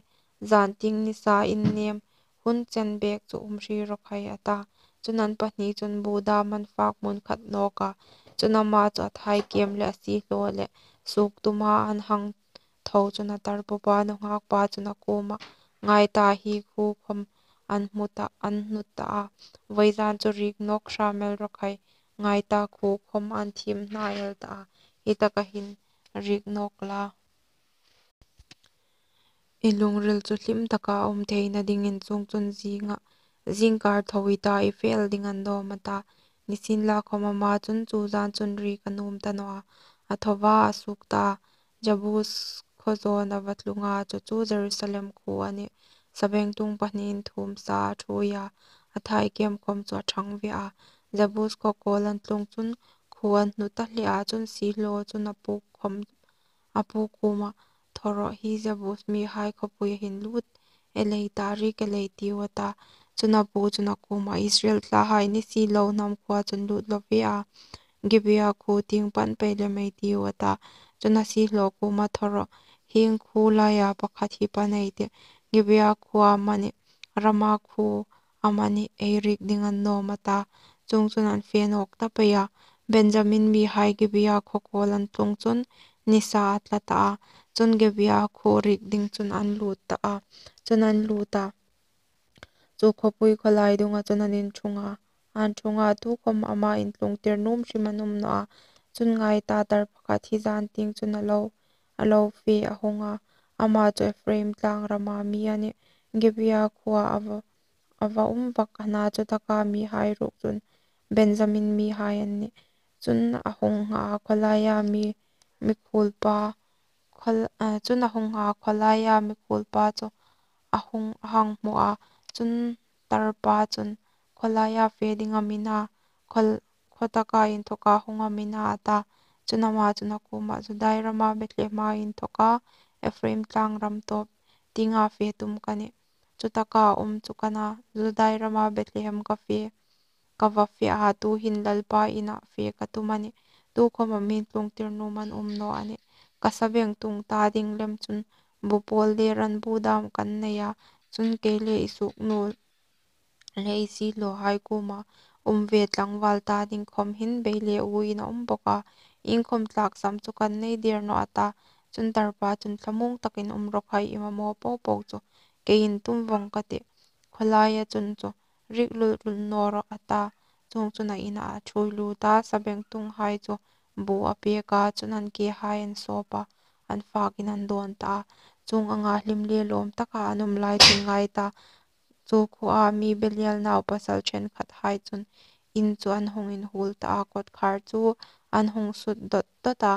zan tieng nisa innem hun chen bek chu um hri rawh khai," a ta. Chun an pahni chun bu dam an fak hmun khat nawk a. Chun ama chu a thai kem le a siehlaw le suok tuma an hang tho chun a tarpupa nunghak pa chun a kuoma, "Ngai ta, hi khuo khawm an hmu ta, an hnut ta a. Vawizan chu riek nawk hram el rawh khai. Ngai ta, khuo khawm an thiem hna el ta a. Hi taka hin riek nawk la, i lungril chu hlim taka um theina dingin chuongchun zinga, zingkar tho i ta, i fe el ding a ni nawm," a ta. Nisienlakhawm ama chun chu zan chun riek a nuom ta naw a. A tho a, a suok ta a. Jebus khaw zawn a va tlung a, chu chu Jerusalem khuo a nih. Sabengtung pahni inthuom sa a ṭhuoi a, a thai kem khawm chu a ṭhang ve a. Jebus khaw kawl an tlung chun khuo an hnu ta hle a, chun siehlaw chun a pu khawm, a pu kuoma, "Tho rawh, hi Jebus mihai khawpuia hin lut el ei ta, riek el ei tiu," a ta. Chun a pu chun a kuoma, "Israel thlahai, ni si lo, hnam khuoa chun lut lo ve a, Gibea khuo tieng pan pei lem ei tiu," a ta. Chun a siehlaw kuoma, "Tho rawh, hieng khuo laia pakhat hi pan ei tih, Gibea khuo amanih, Rama khuo amanih ei riek ding a ni nawm," a ta. Chuongchun an fe nawk ta pei a. Benjamin mihai Gibea khaw kawl an tlung chun nisa a tla ta a. Chun Gibea khuo riek ding chun an lut ta a. Chun an lut a, chu khawpui khawlai dunga chun an inṭhung a. An ṭhung a, tukhawm ama intlungtir nuom hrim an um naw a. Chun ngai ta, tar pakhat hi zan tieng chun a lo, a lo fe a hung a. Ama chu Ephraim tlang rama mi a nih. Gibea khuoa a va, a va um vak a na, chutaka mihai ruok chun Benjamin mihai an nih. Chun a hung ngha a, khawlaia mi, mikhuolpa, khawl-, a, chun a hung ngha a, khawlaia mikhuolpa chu a hung, a hang hmu a. Chun tarpa chun, "Khawlaia fe ding am i na, khawl-, khaw taka inthawka hung am i na?" a ta. Chun ama chun a kuoma, "Judai rama Bethlehema inthawka Ephraim tlang ram tawp tienga fe tum ka nih. Chutaka um chu ka na, Judai rama Bethlehem ka fe, ka va fe a, tuhin Lalpa ina fe ka tum a nih. Tukhawm am intlungtir nuom an um naw a nih. Ka sabengtung ta ding lem chun bu pawl le ran bu dam kan nei a, chun kei le i suoknu le i siehlawhai kuoma um ve tlangval ta ding khawm hin bei le uoin a um bawk a, iengkhawm tlaksam chu kan nei der nawh," a ta. Chun tarpa chun, "Thlamuong takin um rawh khai, i mamaw po po chu keiin tum vawng ka tih. Khawlaia chun chu riek lul lul naw rawh," a ta. Chuongchun a ina a ṭhuoi lut a, sabengtunghai chu bu a pek a, chun an kehai an sawp a, an fakin an dawn ta a. Chuong anga hlim le lawm taka an um lai chun ngai ta, Chu khuoa mi Belial naupasal ṭhenkhathai chun in chu an hung inhuol ta a, kawtkhar chu an hung sut dawt dawt a.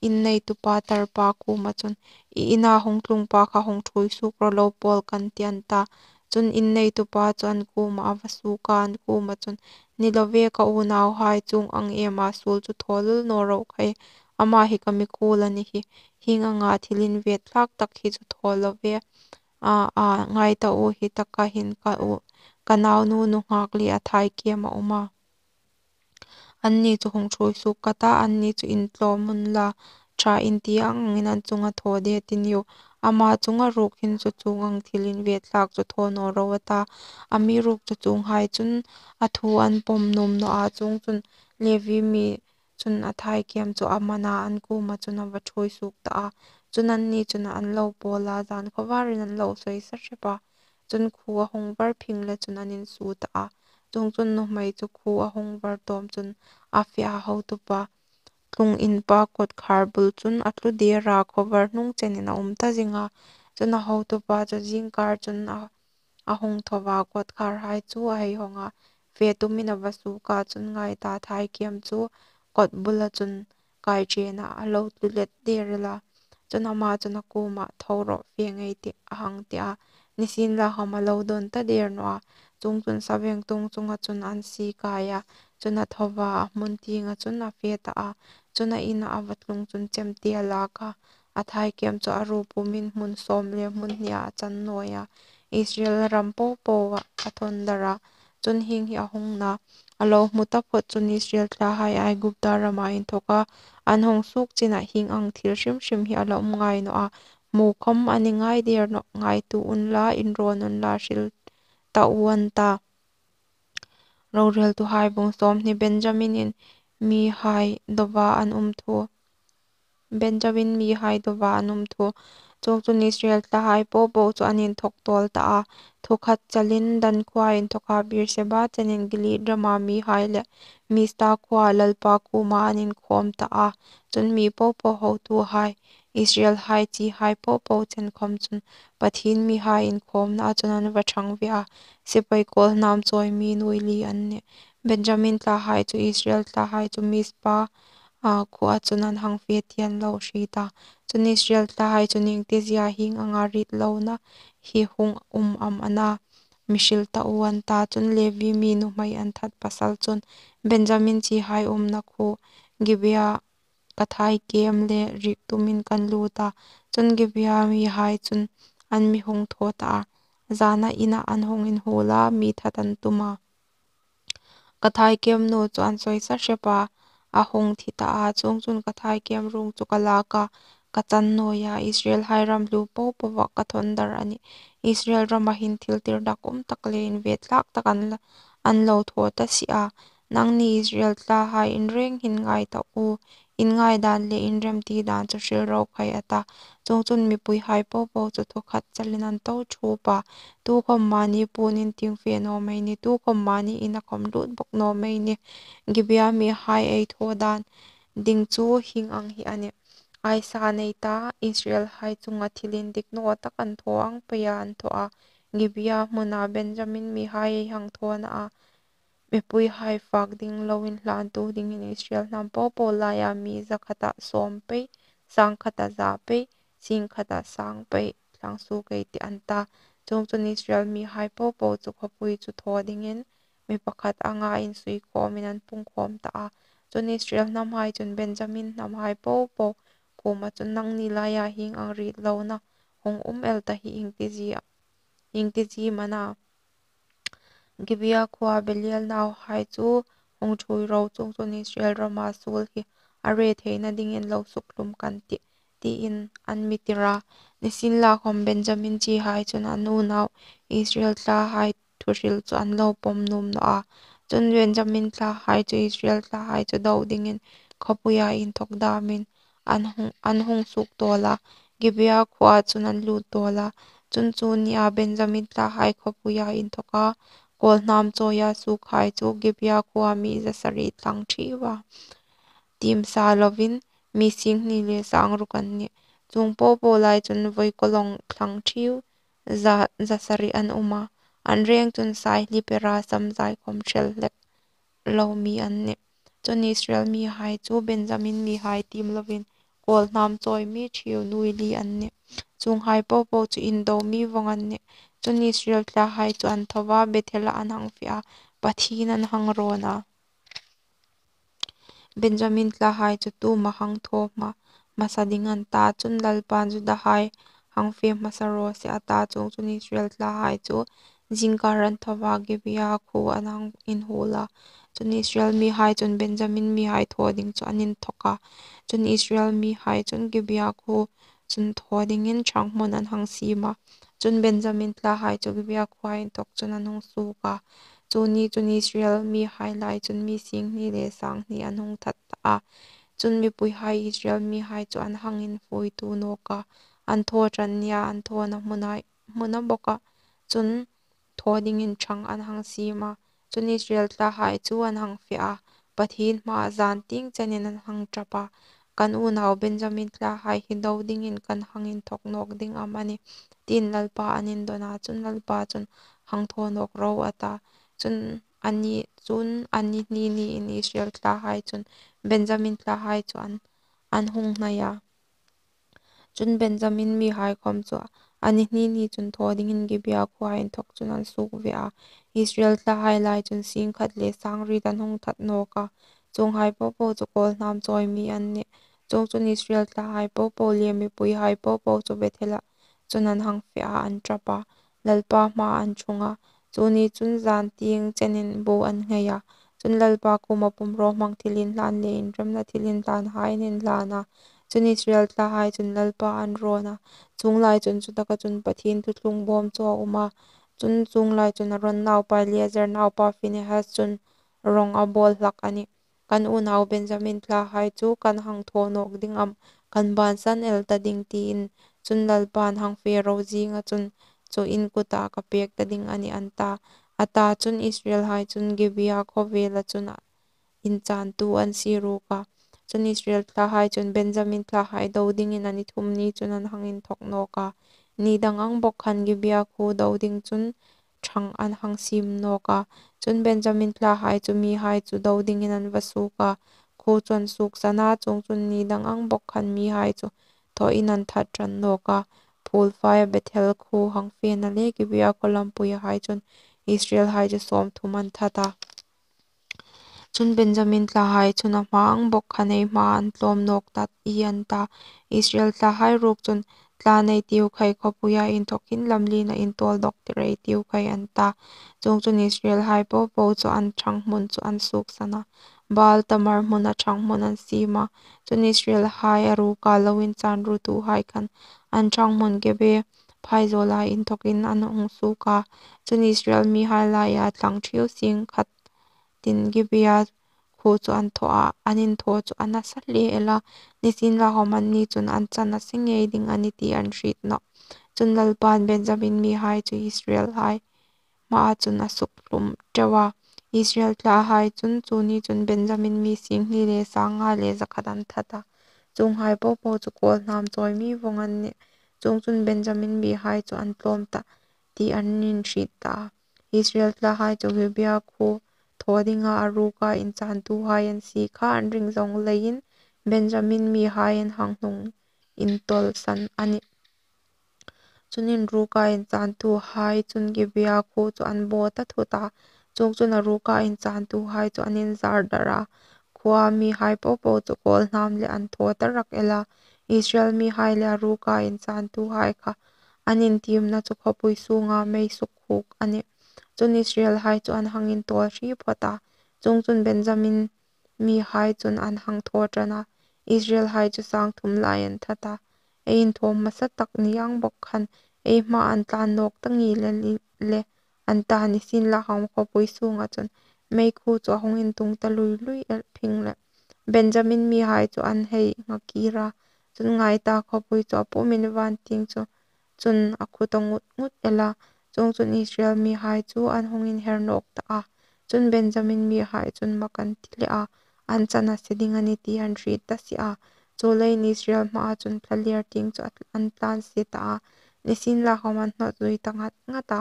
In neitupa tarpa kuoma chun, "I ina hung tlungpa kha hung ṭhuoi suok rawh, lo pawl kan tih," an ta. Chun in neitupa chu an kuoma a va suok a, an kuoma chun, "Ni lo ve, ka unauhai, chuong ang ema suol chu thaw lul naw ro khai, ama hi ka mikhuol a ni hi. Hieng anga thil invetlak tak hi chu thaw lo ve. A, a, ngai ta u, hi taka hin ka u, ka naunu nunghak le a thai kem a um a. Anni chu hung ṭhuoi suok ka ta, anni chu in tlawm unla, ṭha in ti ang angin an chunga thaw de ti niu. Ama chunga ruok hin chu chuong ang thil invetlak chu thaw naw ro," a ta. Amiruokchu chuonghai chun a thu an pawm nuom naw a, chuongchun Levi mi chun a thai kem chu a man a, an kuoma chun a va ṭhuoi suok ta a. Chun anni chun an lo pawl a, zan khawvarin an lo sawisa hrep a. Chun khuo a hung var phing le chun an insuo ta a. Chuongchun nuhmei chu khuo a hung var tawm chun a fe a, hotupa tlung inpa kawtkhar bul chun a tlu der a, khawvar hnung chenin a um ta zing a. Chun a hotupa chu zingkar chun a, a hung tho a, kawtkharhai chu a hei hawng a, fe tumin a va suok a, chun ngai ta, thai kem chu kawt bula chun kai ṭhin a, a lo tlu let der el a. Chun ama chun a kuoma, "Tho rawh, fe ngei tih," a hang ti a. Nisienlakhawm a lo dawn ta der naw a. Chuongchun saveng tung chunga chun an sie kai a. Chun a tho a, a hmun tienga chun a fe ta a. Chun a ina a va tlung chun chemte a lak a, a thai kem chu a ru pumin hmun sawm le hmun hnia a chan nawi a. Israel ram popoa a thawn dar a. Chun hieng hi a hung na, a lo hmu taphot chun Israel thlahai Aigupta rama inthawka an hung suok chinah hieng ang thil hrim hrim hi a la um ngai naw a. Hmu khawm a ni ngai der nawh, ngaituo unla, inrawn unla, hril ta u, an ta. Roreltuhai bung sawmhni. Benjaminin mihai doa an um thu. Benjamin mihai doa an um thu. Chuongchun Israel thlahai popo chu an inthawk tawl ta a. Thu khat chalin Dan khuoa inthawka Beerseba chenin Gilead rama mihai le Mizpa khuoa Lalpa kuoma an inkhawm ta a. Chun mi popo hotuhai, Israelhai chihai popo chen khawm chun Pathien mihai inkhawmnaa chun an va ṭhang ve a. Sipai kawl hnam chawi mi nuoi li an nih. Benjamin thlahai chu Israel thlahai chu Mizpa, a, khuoa chun an hang fe ti an lo hriet a. Chun Israel thlahai chun, "Iengtizia hieng anga ritlona hi hung um am a na? Mi hril ta u," an ta. Chun Levi mi nuhmei an that pasal chun, "Benjamin chihai umna khuo Gibea ka thai kem le riek tumin kan lut a. Chun Gibea mihai chun an mi hung thaw ta a. Zana ina an hung inhuol a, mi that an tum a. Ka thai kem nu chu an sawisa hrep a, a hung thi ta a. Chuongchun ka thai kem ruong chu ka lak a, ka chan nawi a. Israelhai ram hlu popoa ka thawn dar a nih. Israel rama hin thil tirdakum tak le invetlak tak an la, an lo thaw ta si a. Nangni Israel thlahai, in reng hin ngai ta u, in ngaidan le in remtidan chu hril ro khai," a ta. Chuongchun mipuihai popo chu thu khat chalin an to thup a. "Tukhawm mani puon in tieng fe naw mei ni, tukhawm mani ina khawm lut bawk naw mei ni. Gibea mihai ei thaw dan ding chu hieng ang hi a nih. Aisa nei ta, Israelhai chunga thil indik naw tak an thaw ang peia an thaw a. Gibea hmuna Benjamin mihai ei hang thaw na a. Mipuihai fak ding lo inhlantu dingin Israel hnam popo laia mi za khata sawm pei, sang khata za pei, sing khata sang pei thlang suok ei tih," an ta. Chuongchun Israel mihai popo chu khawpui chu thaw dingin mi pakhat anga insui khawmin an pung khawm ta a. Chun Israel hnamhai chun Benjamin hnamhai popo kuoma chun, "Nangni laia hieng ang ritlona hung um el ta hi iengtizie, iengtizie am a na? Gibea khuoa Belial nauhai chu hung ṭhuoi ro, chuongchun Israel rama suol hi a re theina dingin lo sukhlum kan tih," tiin an mi tir a. Nisienlakhawm Benjamin chihai chun an unau Israel thlahai thuhril chu an lo pawm nuom naw a. Chun Benjamin thlahai chu Israel thlahai chu do dingin khawpuia inthawk damin an hung, an hung suok tawl a, Gibea khuoa chun an lut tawl a. Chun chu nia Benjamin thlahai khawpuia inthawka kawl hnam chawia suokhai chu Gibea khuoa mi za sari thlang ṭhiu a. Tiem sa lovin mi sing hni le sang ruk an nih. Chuong popo lai chun voi kawlawng thlang ṭhiu za, za sari an um a. An rêng chun saihliep era sam zai khawm hrel hlek lo mi an nih. Chun Israel mihai chu Benjamin mihai tiem lovin kawlhnam chawi mi ṭhieu nuoi li an nih. Chuonghai po po chu indo mi vawng an nih. Chun Israel thlahai chu an tho a, Bethela an hang fe a, Pathien an hang rawn a. Benjamin thlahai chu tu am a hang thaw hmasa ding an ta, chun Lalpan Judahai hang fe hmasa raw se a ta. Chuongchun Israel thlahai chu zingkar an tho a, Gibea khuo an hang inhuol a. Chun Israel mihai chun Benjamin mihai thaw ding chu an inthawk a. Chun Israel mihai chun Gibea khuo chun thaw dingin ṭhang hmun an hang siem a. Chun Benjamin thlahai chu Gibea khuoa inthawk chun an hung suok a. Chu ni chun Israel mihai lai chun mi sing hni le sang hni an hung that ta a. Chun mipuihai Israel mihai chu an hang infuoitu nawk a, an thaw ṭan nia an thawna hmuna, hmuna bawk a. Chun thaw dingin ṭhang an hang siem a. Chun Israel thlahai chu an hang fe a, Pathien hmaah zan tieng chenin an hang ṭap a. Kan unau Benjamin thlahai hi do dingin kan hang inthawk nawk ding am a nih, tiin Lalpa an indon a. Chun Lalpa chun, Hang thaw nawk ro, a ta. Chun anni, chun anni hni niin Israel thlahai chun Benjamin thlahai chu an, an hung hnai a. Chun Benjamin mihai khawm chu anni hni ni chun thaw dingin Gibea khuoa inthawk chun an suok ve a. Israel thlahai lai chun sing khat le sang riet an hung that nawk a. Chuonghai po po chu kawlhnam chawi mi an nih. Chuongchun Israel thlahai po po le mipuihai po po chu Bethela chun an hang fe a, an ṭap a, Lalpa hmaah an ṭhung a. Chu ni chun zan tieng chenin bu an nghei a. Chun Lalpa kuoma pumrawhmang thilinhlan le inremna thilinhlanhai an inhlan a. Chun Israel thlahai chun Lalpa an rawn a. Chuong lai chun chutaka chun Pathien thuthlung bawm chu a um a. Chun chuong lai chun Aron naupa Eleazar naupa Phinehas chun rawng a bawl hlak a nih. Kan unau Benjamin thlahai chu kan hang thaw nawk ding am, kan bansan el ta ding, tiin. Chun Lalpan, Hang fe ro, zinga chun chu in kuta ka pêk ta ding a nih, an ta. A ta chun Israelhai chun Gibea khawvela chun inchantu an sie ruk a. Chun Israel thlahai chun Benjamin thlahai do dingin a ni thum ni chun an hang inthawk nawk a. Ni dang ang bawk khan Gibea khuo do ding chun ṭhang an hang siem nawk a. Chun Benjamin thlahai chu mihai chu do dingin an va suok a. Khuo chu an suoksan a, chuongchun ni dang ang bawk khan mihai chu thawin an that ṭan nawk a. Phul faia Bethel khuo hang fena le Gibea khaw lampuihai chun Israelhai chu sawmthum an that a. Chun Benjamin thlahai chun, A hma ang bawk khan ei hma an tlawm nawk ta, an ta. Israel thlahai ruok chun, Tlan ei tiu khai, khawpuia inthawkin lamliena intawl dawk tir ei tiu khai, an ta. Chuongchun Israelhai po po chu an ṭhang hmun chu an suoksan a, Baal Tamar hmuna ṭhang hmun an siem a. Chun Israelhai a ruka lo inchanrutuhai khan an ṭhang hmun Gibea phaizawla inthawkin an hung suok a. Chun Israel mihai laia thlang ṭhieu sing khat tin Gibea khuo chu an thaw a, an inthaw chu a nasa hle el a, nisienlakhawm anni chun an chan a se ngei ding a nih ti an hriet nawh. Chun Lalpan Benjamin mihai chu Israelhai hmaa chun a sukhlum teu a. Israel thlahai chun chu ni chun Benjamin mi sing hni le sang nga le zakhat an that a. Chuonghai po po chu kawlhnam chawi mi vawng an nih. Chuongchun Benjamin mihai chu an tlawm ta ti an inhriet ta a. Israel thlahai chu Gibea khuo thaw dinga a ruka inchantuhai an sie kha an ring zawng leiin Benjamin mihai an hang hnung intawlsan a nih. Chun inruka inchantuhai chun Gibea khuo chu an baw ta thut a. Chuongchun a ruka inchantuhai chu an inzar dar a. Khuoa mihai po po chu kawlhnam leh an thaw ta rak el a. Israel mihai le a ruka inchantuhai kha an intiemna chu khawpui sunga mei sukkhuk a nih. Chun Israelhai chu an hang intawl hri phawt a. Chuongchun Benjamin mihai chun an hang thaw ṭan a. Israelhai chu sang thum lai an that a. Ei inthaw hmasa tak ni ang bawk khan ei hma an tlan nawk ta ngi le, le an ta, nisienlakhawm khawpui sunga chun meikhu chu a hung intung ta lui lui el phing leh. Benjamin mihai chu an hei ngakir a. Chun ngai ta, khawpui chu a pumin van tieng chu chun a khut a ngut ngut el a. Chuongchun Israel mihai chu an hung inher nawk ta a. Chun Benjamin mihai chun mak an ti hle a, an chan a se ding a nih ti an hriet ta si a. Chuleiin Israel hmaa chun thla ler tieng chu an tlan se ta a. Nisienlakhawm an hnawt zui ta ngat ngat a.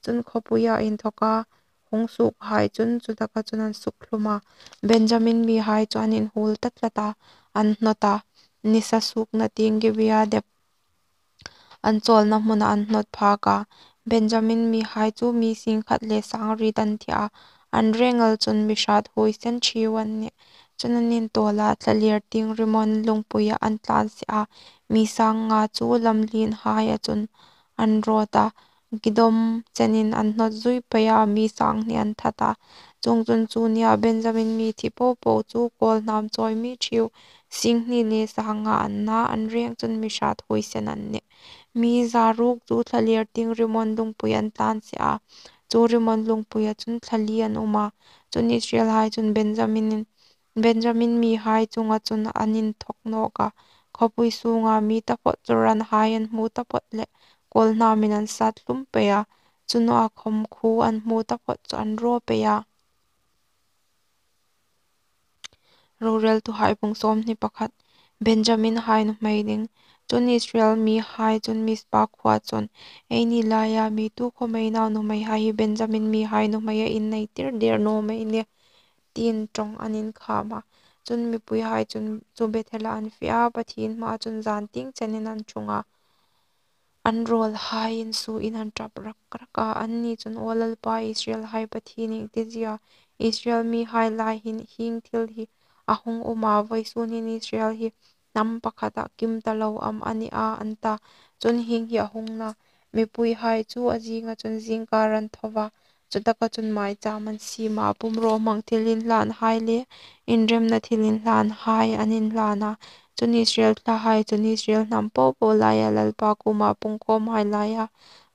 Chun khawpuia inthawka hung suokhai chun chutaka chun an sukhlum a. Benjamin mihai chu an inhuol ta tlat a, an hnawt a. Nisa suokna tieng Gibea dep an chawlna hmuna an hnawt phak a. Benjamin mihai chu mi sing khat le sang riet an thi a, an reng el chun mi hrat huoisen ṭhieu an nih. Chun an intawl a, thlalêr tieng Rimmon lungpuia an tlan si a, mi sang nga chu lamlienhaia chun an rawt a, Giddom chenin an hnawt zui pei a, mi sang hni an that a. Chuongchun chu nia Benjamin mi thi po po chu kawlhnam chawi mi ṭhieu sing hni le sang nga an na, an reng chun mi hrat huoisen an nih. Mi za ruk chu thlalêr tieng Rimmon lungpui an tlan si a, chu Rimmon lungpuia chun thla li an um a. Chun Israelhai chun Benjamin in, Benjamin mihai chunga chun an inthawk nawk a, khawpui sunga mi taphawt chu ranhai an hmu taphawt le kawlhnamin an sat hlum pei a, chu nawa khawm khuo an hmu taphawt chu an raw pei a. Rorêltuhai bung sawmhni pakhat. Benjaminhai nuhmei ding. Chun Israel mihai chun Mizpa khuoa chun, "Eini laia mi tukhawm ei nau nuhmeihai hi Benjamin mihai nuhmeia inneitir der naw mei ni," tiin ṭawng an inkham a. Chun mipuihai chun chu Bethela an fe a, Pathien hmaa chun zan tieng chenin an ṭhung a, an rawlhai insuoin an ṭap rak rak a. Anni chun, "Aw Lalpa Israelhai Pathien, iengtizie Israel mihai lai hin hieng thil hi a hung um a? Vawisûn hin Israel hi hnam pakhata kim ta lo am a ni a?" an ta. Chun hieng hi a hung na: Mipuihai chu a zinga chun zingkar an tho a, chutaka chun maichâm an siem a, pumrawhmang thilinhlanhai le inremna thilinhlanhai an inhlan a. Chun Israel thlahai chun Israel hnam po po laia Lalpa kuoma pungkhawmhai laia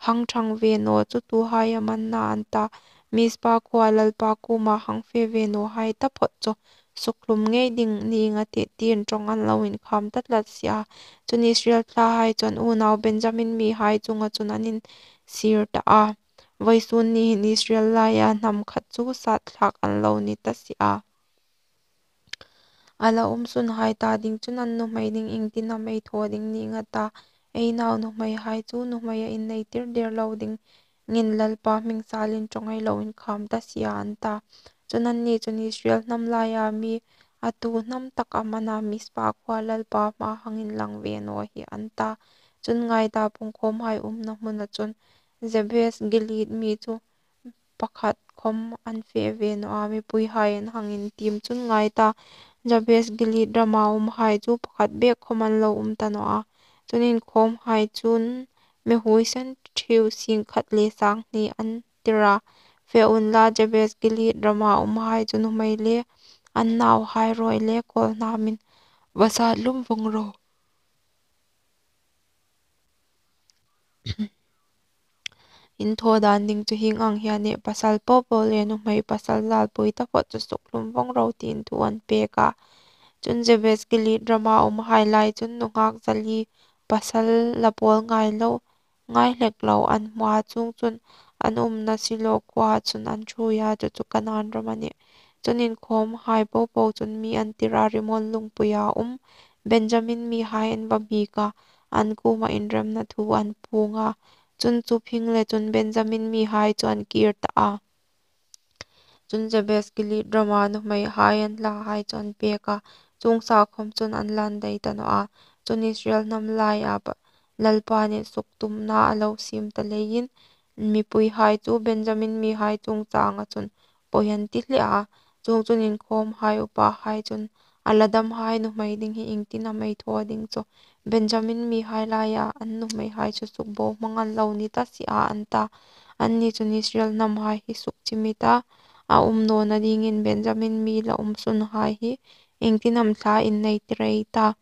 hang ṭhang ve naw chu tuhai am an na? an ta. Mizpa khuoa Lalpa kuoma hang fe ve nawhai taphawt chu sukhlum ngei ding ning a tih, tiin ṭawng an lo inkham ta tlat si a. Chun Israel thlahai chun unau Benjamin mihai chunga chun an insir ta a. Vawisûn ni hin Israel laia hnam khat chu sat thlak an lo ni ta si a. A la um sunhai ta ding chun an nuhmei ding iengtin am ei thaw ding ning a ta? Ei nau nuhmeihai chu nuhmeia inneitir der lo dingin Lalpa hming salin ṭawng ei lo inkham ta si a, an ta. Chun anni chun, "Israel hnam laia mi a tu hnam tak am a na Mizpa khuoa Lalpa hmaa hang inlang ve naw hi?" an ta. Chun ngai ta, pungkhawmhai umna hmuna chun Jabes Gilead mi chu pakhat khawm an fe ve naw a, mipuihai an hang intiem chun ngai ta, Jabes Gilead rama umhai chu pakhat bek khawm an lo um ta naw a. Chun inkhawmhai chun mi huoisen ṭhieu sing khat le sang hni an tir a, "Fe unla, Jabes Gilead rama umhai chu nuhmei le an nauhai rawi le kawlhnamin va sat hlum vawng ro. In thaw dan ding chu hieng ang hi a nih, pasal po po le nuhmei pasal zalpui taphawt chu sukhlum vawng ro," tiin thu an pek a. Chun Jabes Gilead rama umhai lai chun nunghak za li, pasal la pawl ngai lo, ngai hlek lo an hmu a, chuongchun an umna Silo khuoa chun an ṭhuoi a, chu chu Kanaan ram a nih. Chun inkhawmhai po po chun mi an tir a, Rimmon lungpuia um Benjamin mihai an va hmik a, an kuoma inremna thu an puong a. Chun chu phingle chun Benjamin mihai chu an kir ta a. Chun Jabes Gilead rama nuhmeihai an hlahai chu an pek a, chuong sa khawm chun an lan dai ta naw a. Chun Israel hnam laia pa-, Lalpa'n insuktumna a lo siem ta leiin, mipuihai chu Benjamin mihai chungchanga chun pawi an ti hle a. Chuongchun inkhawmhai upahai chun, "A la damhai nuhmei ding hi iengtin am ei thaw ding chu? Benjamin mihai laia an nuhmeihai chu sukbohmang an lo ni ta si a," an ta. Anni chun, "Israel hnamhai hi sukchimita a um nawna dingin Benjamin mi la um sunhai hi iengtin am thla inneitir ei ta?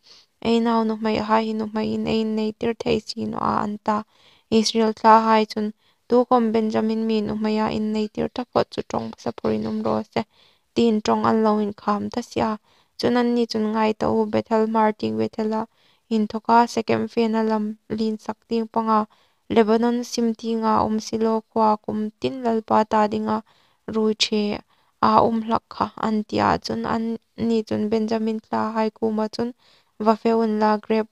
Ei nau nuhmeihai hi nuhmeiin ei inneitir thei si naw a," an ta. Israel thlahai chun, "Tukhawm Benjamin mi nuhmeia inneitir taphawt chu ṭawng pasa phurin um raw se," tiin ṭawng an lo inkham ta si a. Chun anni chun, "Ngai ta u, Bethel hmar tieng Bethela inthawka Sekem fena lam lien sak tieng panga, Lebanon sim tienga um Silo khuoa kum tin Lalpa ta dinga ruoiṭhe a um hlak kha," an ti a. Chun anni chun Benjamin thlahai kuoma chun, "Va fe unla, grep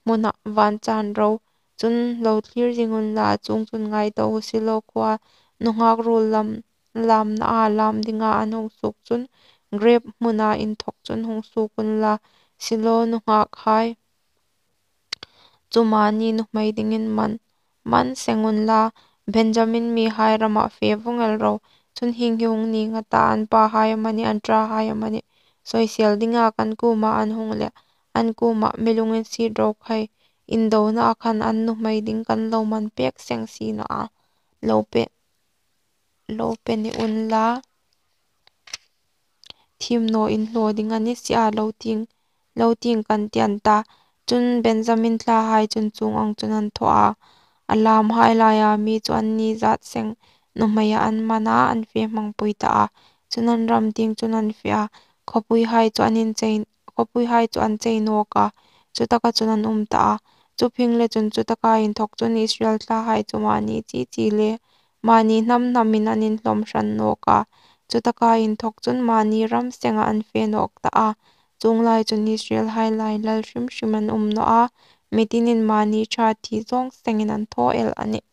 hmuna van chan ro, Chun, lo thlir zing unla, chuongchun, ngai ta u, Silo khuoa nunghak ruol lam, lamnaa lam dinga an hung suok chun, grêp hmuna inthawk chun hung suok unla, Silo nunghakhai chu mâni nuhmei dingin man, man seng unla, Benjamin mihai ramah fe vawng el ro. Chun, hieng hi hung nîng a ta, an pahai amanih, an ṭahai amanih, soisel dinga kan kuoma an hung leh, an kuomah, Mi lunginsiet ro khai, indonaa khan an nuhmei ding kan lo man pêk seng si naw a, lo pe, lo pe ni unla, thiem naw inhlaw ding a ni si a, lo tieng, lo tieng kan tih, an ta. Chun, Benjamin thlahai chun chuong ang chun an thaw a, a lamhai laia mi chu anni zât seng nuhmeia an man a, an fe hmangpui ta a. Chun, an ram tieng chun an fe a, khawpuihai chu an inchei, khawpuihai chu an chei nâwk a, chutaka chun an um ta a. Chu phingle chun chutaka inthawk chun Israel thlahai chu mâni chi chi le mâni hnam hnamin an inhlawm hran nâwk a, chutaka inthawk chun mâni ram senga an fe nâwk ta a. Chuong lai chun Israelhai lai lal hrim hrim an um naw a, mi tinin mâni ṭha thi zâwng sengin an thaw el a nih.